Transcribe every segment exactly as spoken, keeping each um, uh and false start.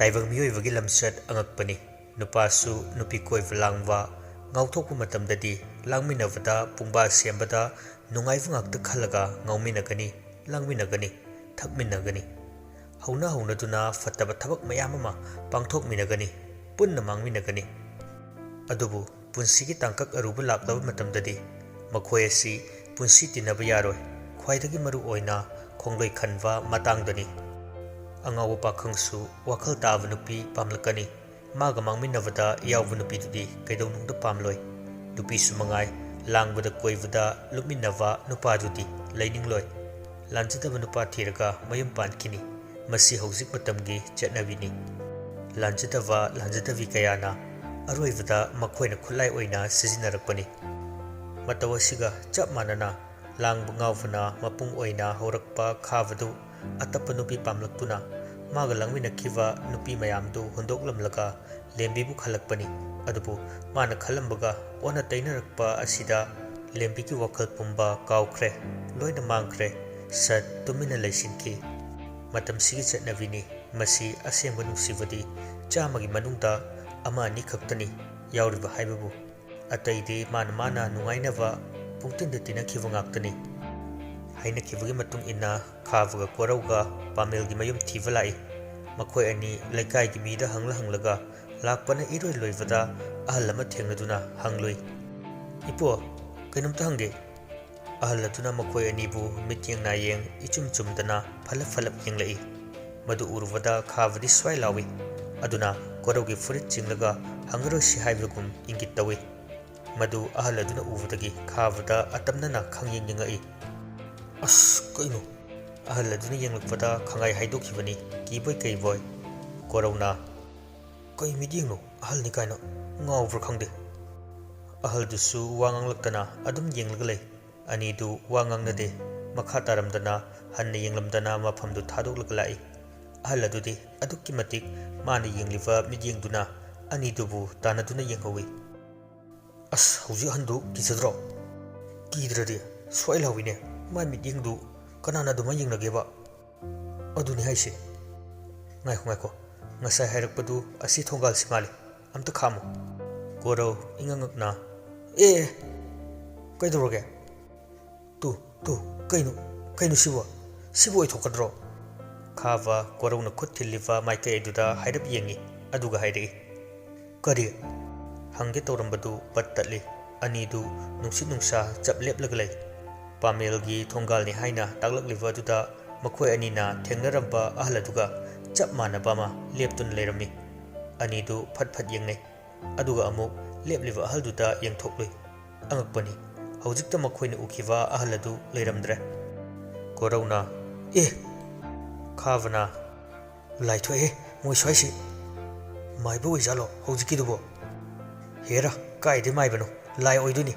ꯇꯥꯏꯕꯪ ꯃꯤꯑꯣꯏꯕꯒꯤ ꯂꯝꯆꯠ ꯑꯉꯛꯄꯅꯤ꯫ ꯅꯨꯄꯥꯁꯨ ꯅꯨꯄꯤ ꯀꯣꯏꯕ ꯂꯥꯡꯕ, ꯉꯥꯎꯊꯣꯛꯄ ꯃꯇꯝꯗꯗꯤ ꯂꯥꯡꯃꯤꯟꯅꯕꯗ, ꯄꯨꯡꯕꯥ ꯁꯦꯝꯕꯗ ꯅꯨꯡꯉꯥꯏꯕ ꯉꯥꯛꯇ ꯈꯜꯂꯒ ꯉꯥꯎꯃꯤꯟꯅꯒꯅꯤ, ꯂꯥꯡꯃꯤꯟꯅꯒꯅꯤ, ꯊꯛꯃꯤꯟꯅꯒꯅꯤ꯫ ꯍꯧꯅ ꯍꯧꯅꯗꯨꯅ ꯐꯠꯇꯕ ꯊꯕꯛ ꯃꯌꯥꯝ ꯑꯃ ꯄꯥꯡꯊꯣꯛꯃꯤꯟꯅꯒꯅꯤ, ꯄꯨꯟꯅ ꯃꯥꯡꯃꯤꯟꯅꯒꯅꯤ꯫ ꯑꯗꯨꯕꯨ ꯄꯨꯟꯁꯤꯒꯤ ꯇꯥꯡꯀꯛ ꯑꯔꯨꯕ ꯂꯥꯛꯂꯕ ꯃꯇꯝꯗꯗꯤ ꯃꯈꯣꯏ ꯑꯁꯤ ꯄꯨꯟꯁꯤ ꯇꯤꯟꯅꯕ ꯌꯥꯔꯣꯏ꯫ ꯈ꯭ꯋꯥꯏꯗꯒꯤ ꯃꯔꯨ ꯑꯣꯏꯅ ꯈꯣꯡꯂꯣꯏ ꯈꯟꯕ ꯃꯇꯥꯡꯗꯅꯤ꯫ ꯑꯉꯥꯎꯕ ꯄꯥꯈꯪꯁꯨ ꯋꯥꯈꯜ ꯇꯥꯕ ꯅꯨꯄꯤ ꯄꯥꯝꯂꯛꯀꯅꯤ꯫ ꯃꯥꯒ ꯃꯥꯡꯃꯤꯟꯅꯕꯗ ꯌꯥꯎꯕ ꯅꯨꯄꯤꯗꯨꯗꯤ ꯀꯩꯗꯧꯅꯨꯡꯗ ꯄꯥꯝꯂꯣꯏ꯫ ꯅꯨꯄꯤꯁꯨ ꯃꯉꯥꯏ, ꯂꯥꯡꯕꯗ ꯀꯣꯏꯕꯗ ꯂꯨꯞꯃꯤꯟꯅꯕ ꯅꯨꯄꯥꯗꯨꯗꯤ ꯂꯩꯅꯤꯡꯂꯣꯏ꯫ ꯂꯥꯟꯖꯗꯕ ꯅꯨꯄꯥ ꯊꯤꯔꯒ ꯃꯌꯨꯝ ꯄꯥꯟꯈꯤꯅꯤ꯫ ꯃꯁꯤ ꯍꯧꯖꯤꯛ ꯃꯇꯝꯒꯤ ꯆꯠꯅꯕꯤꯅꯤ꯫ ꯂꯥꯟꯖꯗꯕ ꯂꯥꯟꯖꯗꯕꯤ ꯀꯌꯥꯅ ꯑꯔꯣꯏꯕꯗ ꯃꯈꯣꯏꯅ ꯈꯨꯠꯂꯥꯏ ꯑꯣꯏꯅ ꯁꯤꯖꯤꯟꯅꯔꯛꯄꯅꯤ꯫ ꯃꯇꯧ ꯑꯁꯤꯒ ꯆꯞ ꯃꯥꯟꯅꯅ ꯂꯥꯡꯕ ꯉꯥꯎꯕꯅ ꯃꯄꯨꯡ ꯑꯣꯏꯅ ꯍꯧꯔꯛꯄ ꯈꯥꯕꯗꯨ ꯑꯇꯞꯄ ꯅꯨꯄꯤ ꯄꯥꯝꯂꯛꯇꯨꯅ ꯃꯥꯒ ꯂꯥꯡꯃꯤꯟꯅꯈꯤꯕ ꯅꯨꯄꯤ ꯃꯌꯥꯝꯗꯨ ꯍꯨꯟꯗꯣꯛꯂꯝꯂꯒ ꯂꯦꯝꯕꯤꯕꯨ ꯈꯜꯂꯛꯄꯅꯤ꯫ ꯑꯗꯨꯕꯨ ꯃꯥꯅ ꯈꯜꯂꯝꯕꯒ ꯑꯣꯟꯅ ꯇꯩꯅꯔꯛꯄ ꯑꯁꯤꯗ ꯂꯦꯝꯕꯤꯒꯤ ꯋꯥꯈꯜ ꯄꯨꯝꯕ ꯀꯥꯎꯈ꯭ꯔꯦ, ꯂꯣꯏꯅ ꯃꯥꯡꯈ꯭ꯔꯦ꯫ ꯁꯠ ꯇꯨꯃꯤꯟꯅ ꯂꯩꯁꯤꯟꯈꯤ꯫ ꯃꯇꯝꯁꯤꯒꯤ ꯆꯠꯅꯕꯤꯅꯤ꯫ ꯃꯁꯤ ꯑꯁꯦꯡꯕ ꯅꯨꯡꯁꯤꯕꯗꯤ ꯆꯥꯝꯃꯒꯤ ꯃꯅꯨꯡꯗ ꯑꯃ ꯑꯅꯤ ꯈꯛꯇꯅꯤ ꯌꯥꯎꯔꯤꯕ ꯍꯥꯏꯕꯕꯨ꯫ ꯑꯇꯩꯗꯤ ꯃꯥꯅ ꯃꯥꯅ ꯅꯨꯡꯉꯥꯏꯅꯕ ꯄꯨꯡꯇꯤꯟꯗ ꯇꯤꯟꯅꯈꯤꯕ ꯉꯥꯛꯇꯅꯤ꯫ ꯍꯥꯏꯅꯈꯤꯕꯒꯤ ꯃꯇꯨꯡ ꯏꯟꯅ ꯈꯥꯕꯒ ꯀꯣꯔꯧꯒ ꯄꯥꯃꯦꯜꯒꯤ ꯃꯌꯨꯝ ꯊꯤꯕ ꯂꯥꯛꯏ꯫ ꯃꯈꯣꯏ ꯑꯅꯤ ꯂꯩꯀꯥꯏꯒꯤ ꯃꯤꯗ ꯍꯪꯂ ꯍꯪꯂꯒ ꯂꯥꯛꯄꯅ ꯏꯔꯣꯏ ꯂꯣꯏꯕꯗ ꯑꯍꯜ ꯑꯃ ꯊꯦꯡꯅꯗꯨꯅ ꯍꯪꯂꯨꯏ, "ꯏꯄꯨ, ꯀꯩꯅꯣꯝꯇ ꯍꯪꯒꯦ?" ꯑꯍꯜ ꯑꯗꯨꯅ ꯃꯈꯣꯏ ꯑꯅꯤꯕꯨ ꯃꯤꯠꯌꯦꯡ ꯅꯥꯌꯦꯡ ꯏꯆꯨꯝ ꯆꯨꯝꯗꯅ ꯐꯂꯞ ꯐꯂꯞ ꯌꯦꯡꯂꯛꯏ꯫ ꯃꯗꯨ ꯎꯔꯨꯕꯗ ꯈꯥꯕꯗꯤ ꯁ꯭ꯋꯥꯏ ꯂꯥꯎꯏ꯫ ꯑꯗꯨꯅ ꯀꯣꯔꯧꯒꯤ ꯐꯨꯔꯤꯠ ꯆꯤꯡꯂꯒ ꯍꯪꯉꯔꯣꯏꯁꯤ ꯍꯥꯏꯕꯒꯨꯝ ꯏꯪꯒꯤꯠ ꯇꯧꯏ꯫ ꯃꯗꯨ ꯑꯍꯜ ꯑꯗꯨꯅ ꯎꯕꯗꯒꯤ ꯈꯥꯕꯗ ꯑꯇꯝꯅꯅ ꯈꯪꯌꯦꯡ ꯌꯦꯡꯉꯛꯏ꯫ "ꯑꯁ, ꯀꯩꯅꯣ?" ꯑꯍꯜ ꯑꯗꯨꯅ ꯌꯦꯡꯂꯛꯄꯗ ꯈꯪꯉꯥꯏ ꯍꯥꯏꯗꯣꯛꯈꯤꯕꯅꯤ, ꯀꯤꯕꯣꯏ ꯀꯩꯕꯣꯏ꯫ ꯀꯣꯔꯧꯅ, "ꯀꯩ ꯃꯤꯠꯌꯦꯡꯅꯣ? ꯑꯍꯜꯅꯤ ꯀꯥꯏꯅ, ꯉꯥꯎꯕ꯭ꯔꯥ ꯈꯪꯗꯦ꯫" ꯑꯍꯜꯗꯨꯁꯨ ꯋꯥ ꯉꯥꯡꯂꯛꯇꯅ ꯑꯗꯨꯝ ꯌꯦꯡꯂꯒ ꯂꯩ꯫ ꯑꯅꯤꯗꯨ ꯋꯥ ꯉꯥꯡꯅꯗꯦ꯫ ꯃꯈꯥ ꯇꯥꯔꯝꯗꯅ ꯍꯟꯅ ꯌꯦꯡꯂꯝꯗꯅ ꯃꯐꯝꯗꯨ ꯊꯥꯗꯣꯛꯂꯒ ꯂꯥꯛꯏ꯫ ꯑꯍꯜ ꯑꯗꯨꯗꯤ ꯑꯗꯨꯛꯀꯤ ꯃꯇꯤꯛ ꯃꯥꯅ ꯌꯦꯡꯂꯤꯕ ꯃꯤꯠꯌꯦꯡꯗꯨꯅ ꯑꯅꯤꯗꯨꯕꯨ ꯇꯥꯟꯅꯗꯨꯅ ꯌꯦꯡꯍꯧꯏ꯫ "ꯑꯁ, ꯍꯧꯖꯤꯛ ꯑꯍꯟꯗꯨ ꯀꯤꯖꯗ꯭ꯔꯣ?" "ꯀꯤꯗ꯭ꯔꯗꯤ, ꯁ꯭ꯋꯥꯏ ꯂꯥꯎꯏꯅꯦ꯫ ꯃꯥꯏ ꯃꯤꯠꯌꯦꯡꯗꯨ ꯀꯅꯥꯅ ꯑꯗꯨꯃꯥꯏ ꯌꯦꯡꯅꯒꯦꯕ?" "ꯑꯗꯨꯅꯤ ꯍꯥꯏꯁꯦ꯫" "ꯉꯥꯏꯈꯣ, ꯉꯥꯏꯈꯣ, "ꯉꯁꯥꯏ ꯍꯥꯏꯔꯛꯄꯗꯨ ꯑꯁꯤ ꯊꯣꯡꯒꯥꯜꯁꯤ ꯃꯥꯜꯂꯤ, ꯑꯝꯇ ꯈꯥꯝꯃꯨ꯫" ꯀꯣꯔꯧ ꯏꯉꯛ ꯉꯛꯅ, "ꯑꯦ, ꯑꯦ, ꯀꯩꯗꯧꯔꯒꯦ? ꯇꯨ, ꯇꯨ, ꯀꯩꯅꯣ, ꯀꯩꯅꯣ ꯁꯤꯕꯣ? ꯁꯤꯕꯨ ꯑꯣꯏꯊꯣꯛꯀꯗ꯭ꯔꯣ?" ꯈꯥꯕ ꯀꯣꯔꯧꯅ ꯈꯨꯠ ꯊꯤꯜꯂꯤꯕ ꯃꯥꯏꯀꯩ ꯑꯗꯨꯗ ꯍꯥꯏꯔꯞ ꯌꯦꯡꯉꯤ, ꯑꯗꯨꯒ ꯍꯥꯏꯔꯛꯏ, "ꯀꯔꯤ?" ꯍꯪꯒꯦ ꯇꯧꯔꯝꯕꯗꯨ ꯄꯠ ꯇꯠꯂꯤ꯫ ꯑꯅꯤꯗꯨ ꯅꯨꯡꯁꯤꯠ ꯅꯨꯡꯁꯥ ꯆꯞ ꯂꯦꯞꯂꯒ ꯂꯩ꯫ ꯄꯥꯃꯦꯜꯒꯤ ꯊꯣꯡꯒꯥꯜꯅꯤ ꯍꯥꯏꯅ ꯇꯥꯛꯂꯛꯂꯤꯕ ꯑꯗꯨꯗ ꯃꯈꯣꯏ ꯑꯅꯤꯅ ꯊꯦꯡꯅꯔꯝꯕ ꯑꯍꯜ ꯑꯗꯨꯒ ꯆꯞ ꯃꯥꯟꯅꯕ ꯑꯃ ꯂꯦꯞꯇꯨꯅ ꯂꯩꯔꯝꯃꯤ꯫ ꯑꯅꯤꯗꯨ ꯐꯠ ꯐꯠ ꯌꯦꯡꯅꯩ꯫ ꯑꯗꯨꯒ ꯑꯃꯨꯛ ꯂꯦꯞꯂꯤꯕ ꯑꯍꯜꯗꯨꯗ ꯌꯦꯡꯊꯣꯛꯂꯨꯏ꯫ ꯑꯉꯛꯄꯅꯤ, ꯍꯧꯖꯤꯛꯇ ꯃꯈꯣꯏꯅ ꯎꯈꯤꯕ ꯑꯍꯜ ꯑꯗꯨ ꯂꯩꯔꯝꯗ꯭ꯔꯦ꯫ ꯀꯣꯔꯧꯅ, "ꯑꯦ!" ꯈꯥꯕꯅ, "ꯂꯥꯏꯊꯣꯛꯑꯦ, ꯃꯣꯏ ꯁ꯭ꯋꯥꯏꯁꯤ꯫ ꯃꯥꯏꯕ ꯑꯣꯏꯖꯥꯠꯂꯣ ꯍꯧꯖꯤꯛꯀꯤꯗꯨꯕꯣ? ꯍꯦꯔꯥ, ꯀꯥꯏꯗꯩ ꯃꯥꯏꯕꯅꯣ? ꯂꯥꯏ ꯑꯣꯏꯗꯣꯏꯅꯤ꯫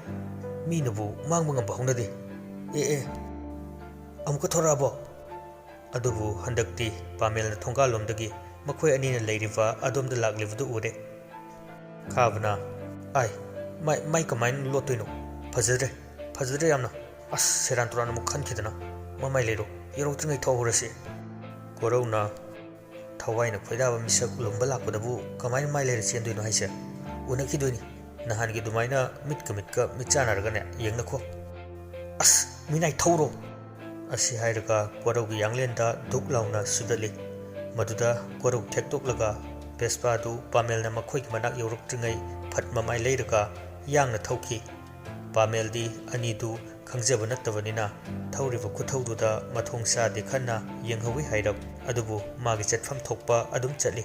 ꯃꯤꯅꯕꯨ ꯃꯥꯡꯕ ꯉꯝꯕ ꯍꯧꯅꯗꯦ꯫ ꯑꯦ, ꯑꯦ, ꯑꯃꯨꯛꯀ ꯊꯣꯔꯛꯑꯕꯣ?" ꯑꯗꯨꯕꯨ ꯍꯟꯗꯛꯇꯤ ꯄꯥꯃꯦꯜꯅ ꯊꯣꯡꯒꯥꯜꯂꯣꯝꯗꯒꯤ ꯃꯈꯣꯏ ꯑꯅꯤꯅ ꯂꯩꯔꯤꯕ ꯑꯗꯣꯝꯗ ꯂꯥꯛꯂꯤꯕꯗꯨ ꯎꯔꯦ꯫ ꯈꯥꯕꯅ, "ꯑꯥꯏ, ꯃꯥꯏ, ꯃꯥꯏ ꯀꯃꯥꯏꯅ ꯂꯣꯠꯇꯣꯏꯅꯣ? ꯐꯖꯗ꯭ꯔꯦ, ꯐꯖꯗ꯭ꯔꯦ ꯌꯥꯝꯅ꯫ ꯑꯁ, ꯁꯦꯔꯥꯟ ꯇꯨꯔꯥꯟ ꯑꯃꯨꯛ ꯈꯟꯈꯤꯗꯅ ꯃꯃꯥꯏ ꯂꯩꯔꯣ, ꯌꯧꯔꯛꯇ꯭ꯔꯤꯉꯩ ꯊꯣꯛꯍꯧꯔꯁꯤ꯫" ꯀꯣꯔꯧꯅ, "ꯊꯋꯥꯏꯅ ꯈꯣꯏꯗꯥꯕ ꯃꯤꯁꯛ ꯂꯨꯝꯕ ꯂꯥꯛꯄꯗꯕꯨ ꯀꯃꯥꯏꯅ ꯃꯥꯏ ꯂꯩꯔ ꯆꯦꯟꯗꯣꯏꯅꯣ ꯍꯥꯏꯁꯦ? ꯎꯅꯈꯤꯗꯣꯏꯅꯤ꯫ ꯅꯍꯥꯟꯒꯤ ꯑꯗꯨꯃꯥꯏꯅ ꯃꯤꯠꯀ ꯃꯤꯠꯀ ꯃꯤꯠ ꯆꯥꯟꯅꯔꯒꯅꯦ ꯌꯦꯡꯅꯈꯣ꯫ ꯑꯁ, ꯃꯤꯅꯥꯏ ꯊꯧꯔꯣ!" ꯑꯁꯤ ꯍꯥꯏꯔꯒ ꯀꯣꯔꯧꯒꯤ ꯌꯥꯡꯂꯦꯟꯗ ꯙꯨꯛ ꯂꯥꯎꯅ ꯁꯨꯗꯠꯂꯤ꯫ ꯃꯗꯨꯗ ꯀꯣꯔꯧ ꯊꯦꯛꯇꯣꯛꯂꯒ ꯚꯦꯁꯄꯥꯗꯨ ꯄꯥꯃꯦꯜꯅ ꯃꯈꯣꯏꯒꯤ ꯃꯅꯥꯛ ꯌꯧꯔꯛꯇ꯭ꯔꯤꯉꯩ ꯐꯠ ꯃꯃꯥꯏ ꯂꯩꯔꯒ ꯌꯥꯡꯅ ꯊꯧꯈꯤ꯫ ꯄꯥꯃꯦꯜꯗꯤ ꯑꯅꯤꯗꯨ ꯈꯪꯖꯕ ꯅꯠꯇꯕꯅꯤꯅ ꯊꯧꯔꯤꯕ ꯈꯨꯊꯧꯗꯨꯗ ꯃꯊꯣꯡ ꯆꯥꯗꯦ ꯈꯟꯅ ꯌꯦꯡꯍꯧꯋꯤ ꯍꯥꯏꯔꯞ, ꯑꯗꯨꯕꯨ ꯃꯥꯒꯤ ꯆꯠꯐꯝ ꯊꯣꯛꯄ ꯑꯗꯨꯝ ꯆꯠꯂꯤ꯫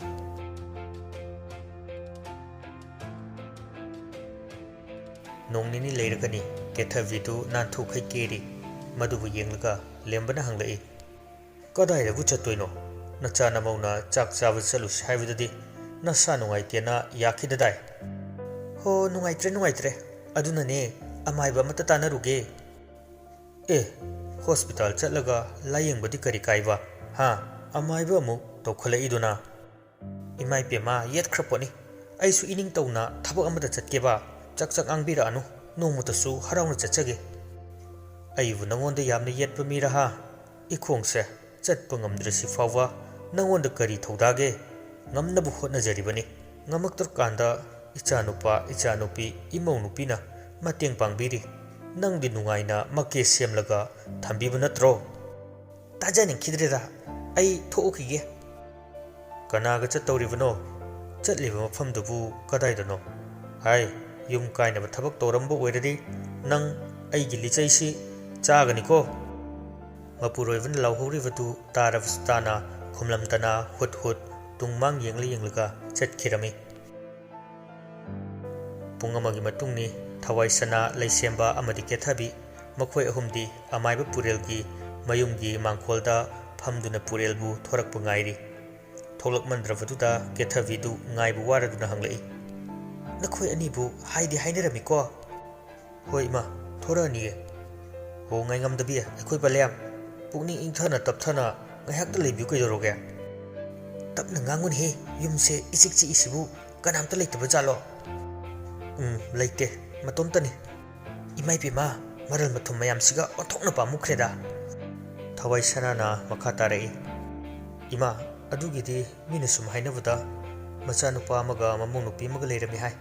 ꯅꯣꯡ ꯅꯤꯅꯤ ꯂꯩꯔꯒꯅꯤ꯫ ꯀꯦꯊꯕꯤꯗꯨ ꯅꯥꯟꯊꯣꯛꯈꯩ ꯀꯦꯔꯤ꯫ ꯃꯗꯨꯕꯨ ꯌꯦꯡꯂꯒ ꯂꯦꯝꯕꯅ ꯍꯪꯂꯛꯏ, "ꯀꯗꯥꯏꯗꯕꯨ ꯆꯠꯇꯣꯏꯅꯣ? ꯅꯆꯥ ꯅꯃꯧꯅ ꯆꯥꯛ ꯆꯥꯕ ꯆꯠꯂꯨꯁꯤ ꯍꯥꯏꯕꯗꯗꯤ ꯅꯁꯥ ꯅꯨꯡꯉꯥꯏꯇꯦꯅ ꯌꯥꯈꯤꯗꯗꯥꯏ?" "ꯍꯣ, ꯅꯨꯡꯉꯥꯏꯇ꯭ꯔꯦ, ꯅꯨꯡꯉꯥꯏꯇ꯭ꯔꯦ꯫ ꯑꯗꯨꯅꯅꯦ, ꯑꯃꯥꯏꯕ ꯑꯃꯠꯇ ꯇꯥꯟꯅꯔꯨꯒꯦ꯫" "ꯑꯦ, ꯍꯣꯁꯄꯤꯇꯥꯜ ꯆꯠꯂꯒ ꯂꯥꯌꯦꯡꯕꯗꯤ ꯀꯔꯤ ꯀꯥꯏꯕ? ꯍꯥ? ꯑꯃꯥꯏꯕ ꯑꯃꯨꯛ ꯇꯧꯈꯠꯂꯛꯏꯗꯨꯅ?" "ꯏꯃꯥ ꯏꯄꯦꯝꯃ, ꯌꯦꯠꯈ꯭ꯔ ꯄꯣꯠꯅꯤ꯫ ꯑꯩꯁꯨ ꯏꯅꯤꯡ ꯇꯧꯅ ꯊꯕꯛ ꯑꯃꯗ ꯆꯠꯀꯦꯕ꯫ ꯆꯥꯛ ꯆꯥꯛ ꯉꯥꯡꯕꯤꯔꯛꯑꯅꯨ꯫ ꯅꯣꯡꯃꯇꯁꯨ ꯍꯔꯥꯎꯅ ꯆꯠꯆꯒꯦ꯫" "ꯑꯩꯕꯨ ꯅꯉꯣꯟꯗ ꯌꯥꯝꯅ ꯌꯦꯠꯄ ꯃꯤꯔ ꯍꯥ? ꯏꯈꯣꯡꯁꯦ ꯆꯠꯄ ꯉꯝꯗ꯭ꯔꯁꯤ ꯐꯥꯎꯕ ꯅꯉꯣꯟꯗ ꯀꯔꯤ ꯊꯧꯗꯥꯒꯦ?" ꯉꯝꯅꯕ ꯍꯣꯠꯅꯖꯔꯤꯕꯅꯤ꯫ ꯉꯝꯃꯛꯇ꯭ꯔꯀꯥꯟꯗ ꯏꯆꯥꯅꯨꯄꯥ, ꯏꯆꯥꯅꯨꯄꯤ, ꯏꯃꯧ ꯅꯨꯄꯤꯅ ꯃꯇꯦꯡ ꯄꯥꯡꯕꯤꯔꯤ꯫ ꯅꯪꯗꯤ ꯅꯨꯡꯉꯥꯏꯅ ꯃꯀꯦ ꯁꯦꯝꯂꯒ ꯊꯝꯕꯤꯕ ꯅꯠꯇ꯭ꯔꯣ? ꯇꯥꯖꯅꯤꯡꯈꯤꯗ꯭ꯔꯦꯗ, ꯑꯩ ꯊꯣꯛꯎꯈꯤꯒꯦ꯫ ꯀꯅꯥꯒ ꯆꯠꯇꯧꯔꯤꯕꯅꯣ? ꯆꯠꯂꯤꯕ ꯃꯐꯝꯗꯨꯕꯨ ꯀꯗꯥꯏꯗꯅꯣ? ꯍꯥꯏ, ꯌꯨꯝ ꯀꯥꯏꯅꯕ ꯊꯕꯛ ꯇꯧꯔꯝꯕ ꯑꯣꯏꯔꯗꯤ ꯅꯪ ꯑꯩꯒꯤ ꯂꯤꯆꯩꯁꯤ ꯆꯥꯒꯅꯤꯀꯣ꯫ ꯃꯄꯨꯔꯣꯏꯕꯅ ꯂꯥꯎꯍꯧꯔꯤꯕꯗꯨ ꯇꯥꯔꯕꯁꯨ ꯇꯥꯅ ꯈꯨꯝꯂꯝꯗꯅ ꯍꯨꯠ ꯍꯨꯠ ꯇꯨꯡ ꯃꯥꯡ ꯌꯦꯡꯂ ꯌꯦꯡꯂꯒ ꯆꯠꯈꯤꯔꯝꯃꯤ꯫ ꯄꯨꯡ ꯑꯃꯒꯤ ꯃꯇꯨꯡꯅꯤ꯫ ꯊꯋꯥꯏ ꯁꯅꯥ, ꯂꯩꯁꯦꯝꯕ ꯑꯃꯗꯤ ꯀꯦꯊꯕꯤ, ꯃꯈꯣꯏ ꯑꯍꯨꯝꯗꯤ ꯑꯃꯥꯏꯕ ꯄꯨꯔꯦꯜꯒꯤ ꯃꯌꯨꯝꯒꯤ ꯃꯥꯡꯈꯣꯜꯗ ꯐꯝꯗꯨꯅ ꯄꯨꯔꯦꯜꯕꯨ ꯊꯣꯔꯛꯄ ꯉꯥꯏꯔꯤ꯫ ꯊꯣꯛꯂꯛꯃꯟꯗ꯭ꯔꯕꯗꯨꯗ ꯀꯦꯊꯕꯤꯗꯨ ꯉꯥꯏꯕ ꯋꯥꯔꯗꯨꯅ ꯍꯪꯂꯛꯏ, "ꯅꯈꯣꯏ ꯑꯅꯤꯕꯨ ꯍꯥꯏꯗꯤ ꯍꯥꯏꯅꯔꯝꯃꯤꯀꯣ?" "ꯍꯣꯏ ꯏꯃꯥ, ꯊꯣꯔꯛꯑꯅꯤꯌꯦ꯫" "ꯑꯣ, ꯉꯥꯏꯉꯝꯗꯕꯤ, ꯑꯩꯈꯣꯏ ꯄꯂꯦꯝ, ꯄꯨꯛꯅꯤꯡ ꯏꯪꯊꯅ ꯇꯞꯊꯅ ꯉꯥꯏꯍꯥꯛꯇ ꯂꯩꯕꯤꯌꯨ ꯀꯩꯗꯧꯔꯒꯦ?" "ꯇꯞꯅ ꯉꯥꯡꯉꯨꯅꯦꯍꯦ, ꯌꯨꯝꯁꯦ ꯏꯆꯤꯛ ꯆꯤꯛꯏꯁꯤꯕꯨ ꯀꯅꯥꯝꯇ ꯂꯩꯇꯕ ꯖꯥꯠꯂꯣ?" "ꯎꯝ, ꯂꯩꯇꯦ, ꯃꯇꯣꯝꯇꯅꯤ꯫" "ꯏꯃꯥ ꯏꯕꯦꯝꯃ, ꯃꯔꯜ ꯃꯊꯨꯝ ꯃꯌꯥꯝꯁꯤꯒ ꯑꯣꯟꯊꯣꯛꯅ ꯄꯥꯝꯃꯨꯈ꯭ꯔꯦꯗ꯫" ꯊꯋꯥꯏ ꯁꯅꯥꯅ ꯃꯈꯥ ꯇꯥꯔꯛꯏ, "ꯏꯃꯥ, ꯑꯗꯨꯒꯤꯗꯤ ꯃꯤꯅ ꯁꯨꯝ ꯍꯥꯏꯅꯕꯗ ꯃꯆꯥꯅꯨꯄꯥ ꯑꯃꯒ ꯃꯃꯧ ꯅꯨꯄꯤ ꯑꯃꯒ ꯂꯩꯔꯝꯃꯤ ꯍꯥꯏ꯫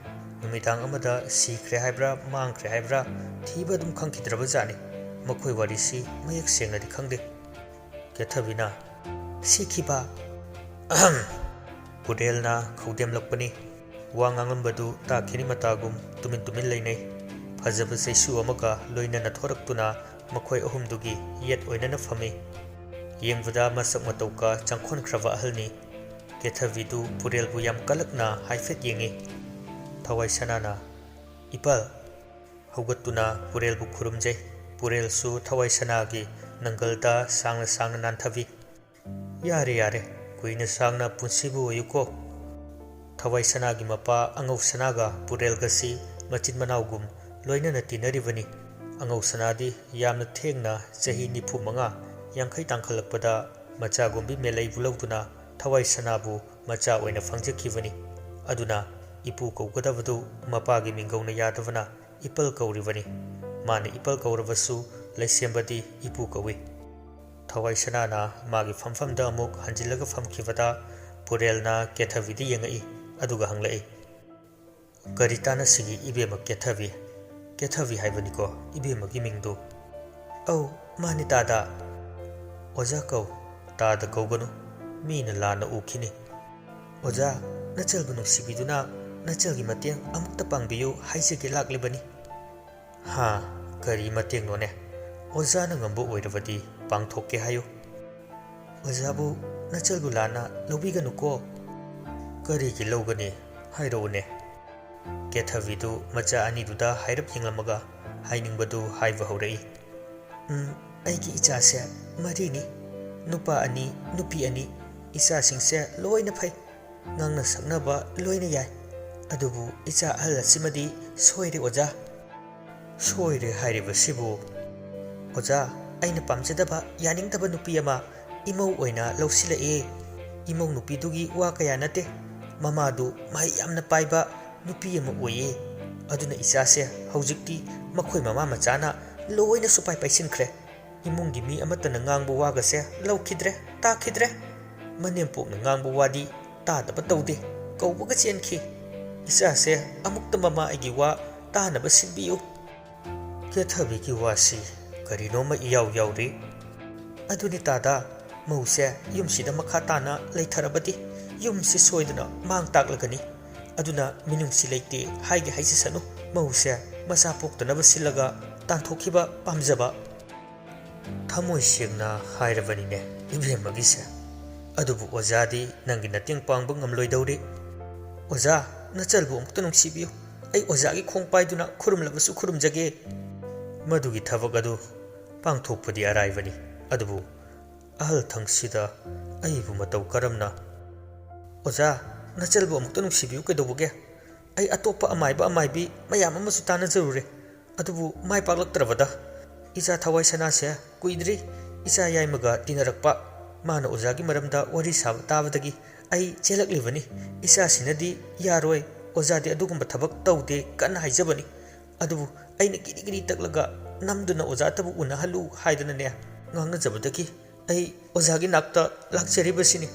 ꯅꯨꯃꯤꯗꯥꯡ ꯑꯃꯗ ꯁꯤꯈ꯭ꯔꯦ ꯍꯥꯏꯕ꯭ꯔꯥ, ꯃꯥꯡꯈ꯭ꯔꯦ ꯍꯥꯏꯕ꯭ꯔꯥ, ꯊꯤꯕ ꯑꯗꯨꯝ ꯈꯪꯈꯤꯗ꯭ꯔꯕ ꯖꯥꯠꯅꯤ꯫ ꯃꯈꯣꯏ ꯋꯥꯔꯤꯁꯤ ꯃꯌꯦꯛ ꯁꯦꯡꯅꯗꯤ ꯈꯪꯗꯦ꯫" ꯀꯦꯊꯕꯤꯅ, "ꯁꯤꯈꯤꯕ?" "ꯑꯍꯝ!" ꯄꯨꯔꯦꯜꯅ ꯈꯧꯗꯦꯝꯂꯛꯄꯅꯤ꯫ ꯋꯥ ꯉꯥꯡꯂꯝꯕꯗꯨ ꯇꯥꯈꯤꯅꯤ ꯃꯇꯥꯒꯨꯝ ꯇꯨꯃꯤꯟ ꯇꯨꯃꯤꯟ ꯂꯩꯅꯩ꯫ ꯐꯖꯕ ꯆꯩꯁꯨ ꯑꯃꯒ ꯂꯣꯏꯅꯅ ꯊꯣꯔꯛꯇꯨꯅ ꯃꯈꯣꯏ ꯑꯍꯨꯝꯗꯨꯒꯤ ꯌꯦꯠ ꯑꯣꯏꯅꯅ ꯐꯝꯃꯤ꯫ ꯌꯦꯡꯕꯗ ꯃꯁꯛ ꯃꯇꯧꯒ ꯆꯪꯈꯣꯟꯈ꯭ꯔꯕ ꯑꯍꯜꯅꯤ꯫ ꯀꯦꯊꯕꯤꯗꯨ ꯄꯨꯔꯦꯜꯕꯨ ꯌꯥꯝ ꯀꯜꯂꯛꯅ ꯍꯥꯏꯐꯦꯠ ꯌꯦꯡꯉꯤ꯫ ꯊꯋꯥꯏ ꯁꯅꯥꯅ, "ꯏꯄꯥꯜ!" ꯍꯧꯒꯠꯇꯨꯅ ꯄꯨꯔꯦꯜꯕꯨ ꯈꯨꯔꯨꯝꯖꯩ꯫ ꯄꯨꯔꯦꯜꯁꯨ ꯊꯋꯥꯏ ꯁꯅꯥꯒꯤ ꯅꯪꯒꯜꯗ ꯁꯥꯡꯅ ꯁꯥꯡꯅ ꯅꯥꯟꯊꯕꯤ꯫ "ꯌꯥꯔꯦ, ꯌꯥꯔꯦ, ꯀꯨꯏꯅ ꯁꯥꯡꯅ ꯄꯨꯟꯁꯤꯕ ꯑꯣꯏꯌꯨꯀꯣ꯫" ꯊꯋꯥꯏ ꯁꯅꯥꯒꯤ ꯃꯄꯥ ꯑꯉꯧ ꯁꯅꯥꯒ ꯄꯨꯔꯦꯜꯒꯁꯤ ꯃꯆꯤꯟ ꯃꯅꯥꯎꯒꯨꯝ ꯂꯣꯏꯅꯅ ꯇꯤꯟꯅꯔꯤꯕꯅꯤ꯫ ꯑꯉꯧ ꯁꯅꯥꯗꯤ ꯌꯥꯝꯅ ꯊꯦꯡꯅ ꯆꯍꯤ ꯅꯤꯐꯨ ꯃꯉꯥ, ꯌꯥꯡꯈꯩ ꯇꯥꯡꯈꯠꯂꯛꯄꯗ ꯃꯆꯥꯒꯨꯝꯕꯤ ꯃꯦꯂꯩꯕꯨ ꯂꯧꯗꯨꯅ ꯊꯋꯥꯏ ꯁꯅꯥꯕꯨ ꯃꯆꯥ ꯑꯣꯏꯅ ꯐꯪꯖꯈꯤꯕꯅꯤ꯫ ꯑꯗꯨꯅ ꯏꯄꯨ ꯀꯧꯒꯗꯕꯗꯨ ꯃꯄꯥꯒꯤ ꯃꯤꯡꯒꯧꯅ ꯌꯥꯗꯕꯅ ꯏꯄꯜ ꯀꯧꯔꯤꯕꯅꯤ꯫ ꯃꯥꯅ ꯏꯄꯜ ꯀꯧꯔꯕꯁꯨ ꯂꯩꯁꯦꯝꯕꯗꯤ ꯏꯄꯨ ꯀꯧꯏ꯫ ꯊꯋꯥꯏ ꯁꯅꯥꯅ ꯃꯥꯒꯤ ꯐꯝꯐꯝꯗ ꯑꯃꯨꯛ ꯍꯟꯖꯤꯜꯂꯒ ꯐꯝꯈꯤꯕꯗ ꯈꯨꯔꯦꯜꯅ ꯀꯦꯊꯕꯤꯗ ꯌꯦꯡꯉꯛꯏ, ꯑꯗꯨꯒ ꯍꯪꯂꯛꯏ, "ꯀꯔꯤ ꯇꯥꯟꯅꯁꯤꯒꯦ ꯏꯕꯦꯝꯃ ꯀꯦꯊꯕꯤ? ꯀꯦꯊꯕꯤ ꯍꯥꯏꯕꯅꯤꯀꯣ ꯏꯕꯦꯝꯃꯒꯤ ꯃꯤꯡꯗꯨ?" "ꯑꯧ, ꯃꯥꯅꯤ ꯇꯥꯗ꯫" "ꯑꯣꯖꯥ ꯀꯧ, ꯇꯥꯗ ꯀꯧꯒꯅꯨ, ꯃꯤꯅ ꯂꯥꯟꯅ ꯎꯈꯤꯅꯤ꯫ ꯑꯣꯖꯥ, ꯅꯆꯜꯕꯨ ꯅꯨꯡꯁꯤꯕꯤꯗꯨꯅ ꯅꯆꯜꯒꯤ ꯃꯇꯦꯡ ꯑꯃꯨꯛꯇ ꯄꯥꯡꯕꯤꯌꯨ ꯍꯥꯏꯖꯒꯦ ꯂꯥꯛꯂꯤꯕꯅꯤ꯫" "ꯍꯥ, ꯀꯔꯤ ꯃꯇꯦꯡꯅꯣꯅꯦ? ꯑꯣꯖꯥꯅ ꯉꯝꯕ ꯑꯣꯏꯔꯕꯗꯤ ꯄꯥꯡꯊꯣꯛꯀꯦ ꯍꯥꯏꯌꯨ꯫" "ꯑꯣꯖꯥꯕꯨ ꯅꯆꯜꯕꯨ ꯂꯥꯟꯅ ꯂꯧꯕꯤꯒꯅꯨꯀꯣ꯫" "ꯀꯔꯤꯒꯤ ꯂꯧꯒꯅꯤ? ꯍꯥꯏꯔꯛꯎꯅꯦ꯫" ꯀꯦꯊꯕꯤꯗꯨ ꯃꯆꯥ ꯑꯅꯤꯗꯨꯗ ꯍꯥꯏꯔꯞ ꯌꯦꯡꯂꯝꯃꯒ ꯍꯥꯏꯅꯤꯡꯕꯗꯨ ꯍꯥꯏꯕ ꯍꯧꯔꯛꯏ꯫ "ꯎꯝ, ꯑꯩꯒꯤ ꯏꯆꯥꯁꯦ ꯃꯔꯤꯅꯤ, ꯅꯨꯄꯥ ꯑꯅꯤ, ꯅꯨꯄꯤ ꯑꯅꯤ꯫ ꯏꯆꯥꯁꯤꯡꯁꯦ ꯂꯣꯏꯅ ꯐꯩ, ꯉꯥꯡꯅ ꯁꯛꯅꯕ ꯂꯣꯏꯅ ꯌꯥꯏ꯫ ꯑꯗꯨꯕꯨ ꯏꯆꯥ ꯑꯍꯜ ꯑꯁꯤꯃꯗꯤ ꯁꯣꯏꯔꯦ ꯑꯣꯖꯥ꯫" "ꯁꯣꯏꯔꯦ ꯍꯥꯏꯔꯤꯕꯁꯤꯕꯨ?" "ꯑꯣꯖꯥ, ꯑꯩꯅ ꯄꯥꯝꯖꯗꯕ, ꯌꯥꯅꯤꯡꯗꯕ ꯅꯨꯄꯤ ꯑꯃ ꯏꯃꯧ ꯑꯣꯏꯅ ꯂꯧꯁꯤꯜꯂꯛꯑꯦ꯫ ꯏꯃꯧ ꯅꯨꯄꯤꯗꯨꯒꯤ ꯋꯥ ꯀꯌꯥ ꯅꯠꯇꯦ, ꯃꯃꯥꯗꯨ ꯃꯍꯩ ꯌꯥꯝꯅ ꯄꯥꯏꯕ ꯅꯨꯄꯤ ꯑꯃ ꯑꯣꯏꯌꯦ꯫ ꯑꯗꯨꯅ ꯏꯆꯥꯁꯦ ꯍꯧꯖꯤꯛꯇꯤ ꯃꯈꯣꯏ ꯃꯃꯥ ꯃꯆꯥꯅ ꯂꯣꯏꯅ ꯁꯨꯄꯥꯏ ꯄꯥꯏꯁꯤꯟꯈ꯭ꯔꯦ꯫ ꯏꯃꯨꯡꯒꯤ ꯃꯤ ꯑꯃꯠꯇꯅ ꯉꯥꯡꯕ ꯋꯥꯒꯁꯦ ꯂꯧꯈꯤꯗ꯭ꯔꯦ, ꯇꯥꯈꯤꯗ꯭ꯔꯦ꯫ ꯃꯅꯦꯝꯄꯣꯛꯅ ꯉꯥꯡꯕ ꯋꯥꯗꯤ ꯇꯥꯗꯕ ꯇꯧꯗꯦ, ꯀꯧꯕꯒ ꯆꯦꯟꯈꯤ꯫ ꯏꯆꯥꯁꯦ ꯑꯃꯨꯛꯇ ꯃꯃꯥ ꯑꯩꯒꯤ ꯋꯥ ꯇꯥꯅꯕ ꯁꯤꯟꯕꯤꯌꯨ꯫" ꯀꯦꯊꯕꯤꯒꯤ ꯋꯥꯁꯤ ꯀꯔꯤꯅꯣꯃ ꯏꯌꯥꯎ ꯌꯥꯎꯔꯤ꯫ "ꯑꯗꯨꯅꯤ ꯇꯥꯗ, ꯃꯧꯁꯦ ꯌꯨꯝꯁꯤꯗ ꯃꯈꯥ ꯇꯥꯅ ꯂꯩꯊꯔꯕꯗꯤ ꯌꯨꯝꯁꯤ ꯁꯣꯏꯗꯅ ꯃꯥꯡ ꯇꯥꯛꯂꯒꯅꯤ꯫ ꯑꯗꯨꯅ ꯃꯤꯅꯨꯡꯁꯤ ꯂꯩꯇꯦ ꯍꯥꯏꯒꯦ ꯍꯥꯏꯖꯁꯅꯨ, ꯃꯧꯁꯦ ꯃꯆꯥ ꯄꯣꯛꯇꯅꯕ ꯁꯤꯜꯂꯒ ꯇꯥꯟꯊꯣꯛꯈꯤꯕ ꯄꯥꯝꯖꯕ꯫" "ꯊꯃꯣꯏ ꯁꯦꯡꯅ ꯍꯥꯏꯔꯕꯅꯤꯅꯦ ꯏꯕꯦꯝꯃꯒꯤꯁꯦ꯫ ꯑꯗꯨꯕꯨ ꯑꯣꯖꯥꯗꯤ ꯅꯪꯒꯤ ꯃꯇꯦꯡ ꯄꯥꯡꯕ ꯉꯝꯂꯣꯏꯗꯧꯔꯤ꯫ ꯑꯣꯖꯥ, ꯅꯆꯜꯕꯨ ꯑꯃꯨꯛꯇ ꯅꯨꯡꯁꯤꯕꯤꯌꯨ꯫ ꯑꯩ ꯑꯣꯖꯥꯒꯤ ꯈꯣꯡ ꯄꯥꯏꯗꯨꯅ ꯈꯨꯔꯨꯝꯂꯕꯁꯨ ꯈꯨꯔꯨꯝꯖꯒꯦ꯫" "ꯃꯗꯨꯒꯤ ꯊꯕꯛ ꯑꯗꯨ ꯄꯥꯡꯊꯣꯛꯄꯗꯤ ꯑꯔꯥꯏꯕꯅꯤ, ꯑꯗꯨꯕꯨ ꯑꯍꯜ ꯊꯪꯁꯤꯗ ꯑꯩꯕꯨ ꯃꯇꯧ ꯀꯔꯝꯅ?" "ꯑꯣꯖꯥ, ꯅꯆꯜꯕꯨ ꯑꯃꯨꯛꯇ ꯅꯨꯡꯁꯤꯕꯤꯌꯨ ꯀꯩꯗꯧꯕꯒꯦ? ꯑꯩ ꯑꯇꯣꯞꯄ ꯑꯃꯥꯏꯕ ꯑꯃꯥꯏꯕꯤ ꯃꯌꯥꯝ ꯑꯃꯁꯨ ꯇꯥꯟꯅꯖꯔꯨꯔꯦ, ꯑꯗꯨꯕꯨ ꯃꯥꯏ ꯄꯥꯛꯂꯛꯇ꯭ꯔꯕꯗ꯫ ꯏꯆꯥ ꯊꯋꯥꯏ ꯁꯅꯥꯁꯦ ꯀꯨꯏꯗ꯭ꯔꯤ ꯏꯆꯥ ꯌꯥꯏꯃꯒ ꯇꯤꯟꯅꯔꯛꯄ꯫ ꯃꯥꯅ ꯑꯣꯖꯥꯒꯤ ꯃꯔꯝꯗ ꯋꯥꯔꯤ ꯁꯥꯕ ꯇꯥꯕꯗꯒꯤ ꯑꯩ ꯆꯦꯜꯂꯛꯂꯤꯕꯅꯤ꯫ ꯏꯆꯥꯁꯤꯅꯗꯤ ꯌꯥꯔꯣꯏ, ꯑꯣꯖꯥꯗꯤ ꯑꯗꯨꯒꯨꯝꯕ ꯊꯕꯛ ꯇꯧꯗꯦ ꯀꯟꯅ ꯍꯥꯏꯖꯕꯅꯤ꯫ ꯑꯗꯨꯕꯨ ꯑꯩꯅ ꯒꯤꯔꯤ ꯒꯤꯔꯤ ꯇꯛꯂꯒ ꯅꯝꯗꯨꯅ ꯑꯣꯖꯥꯇꯕꯨ ꯎꯅꯍꯜꯂꯨ ꯍꯥꯏꯗꯅꯅꯦ ꯉꯥꯡꯅꯖꯕꯗꯒꯤ ꯑꯩ ꯑꯣꯖꯥꯒꯤ ꯅꯥꯛꯇ ꯂꯥꯛꯆꯔꯤꯕꯁꯤꯅꯤ꯫"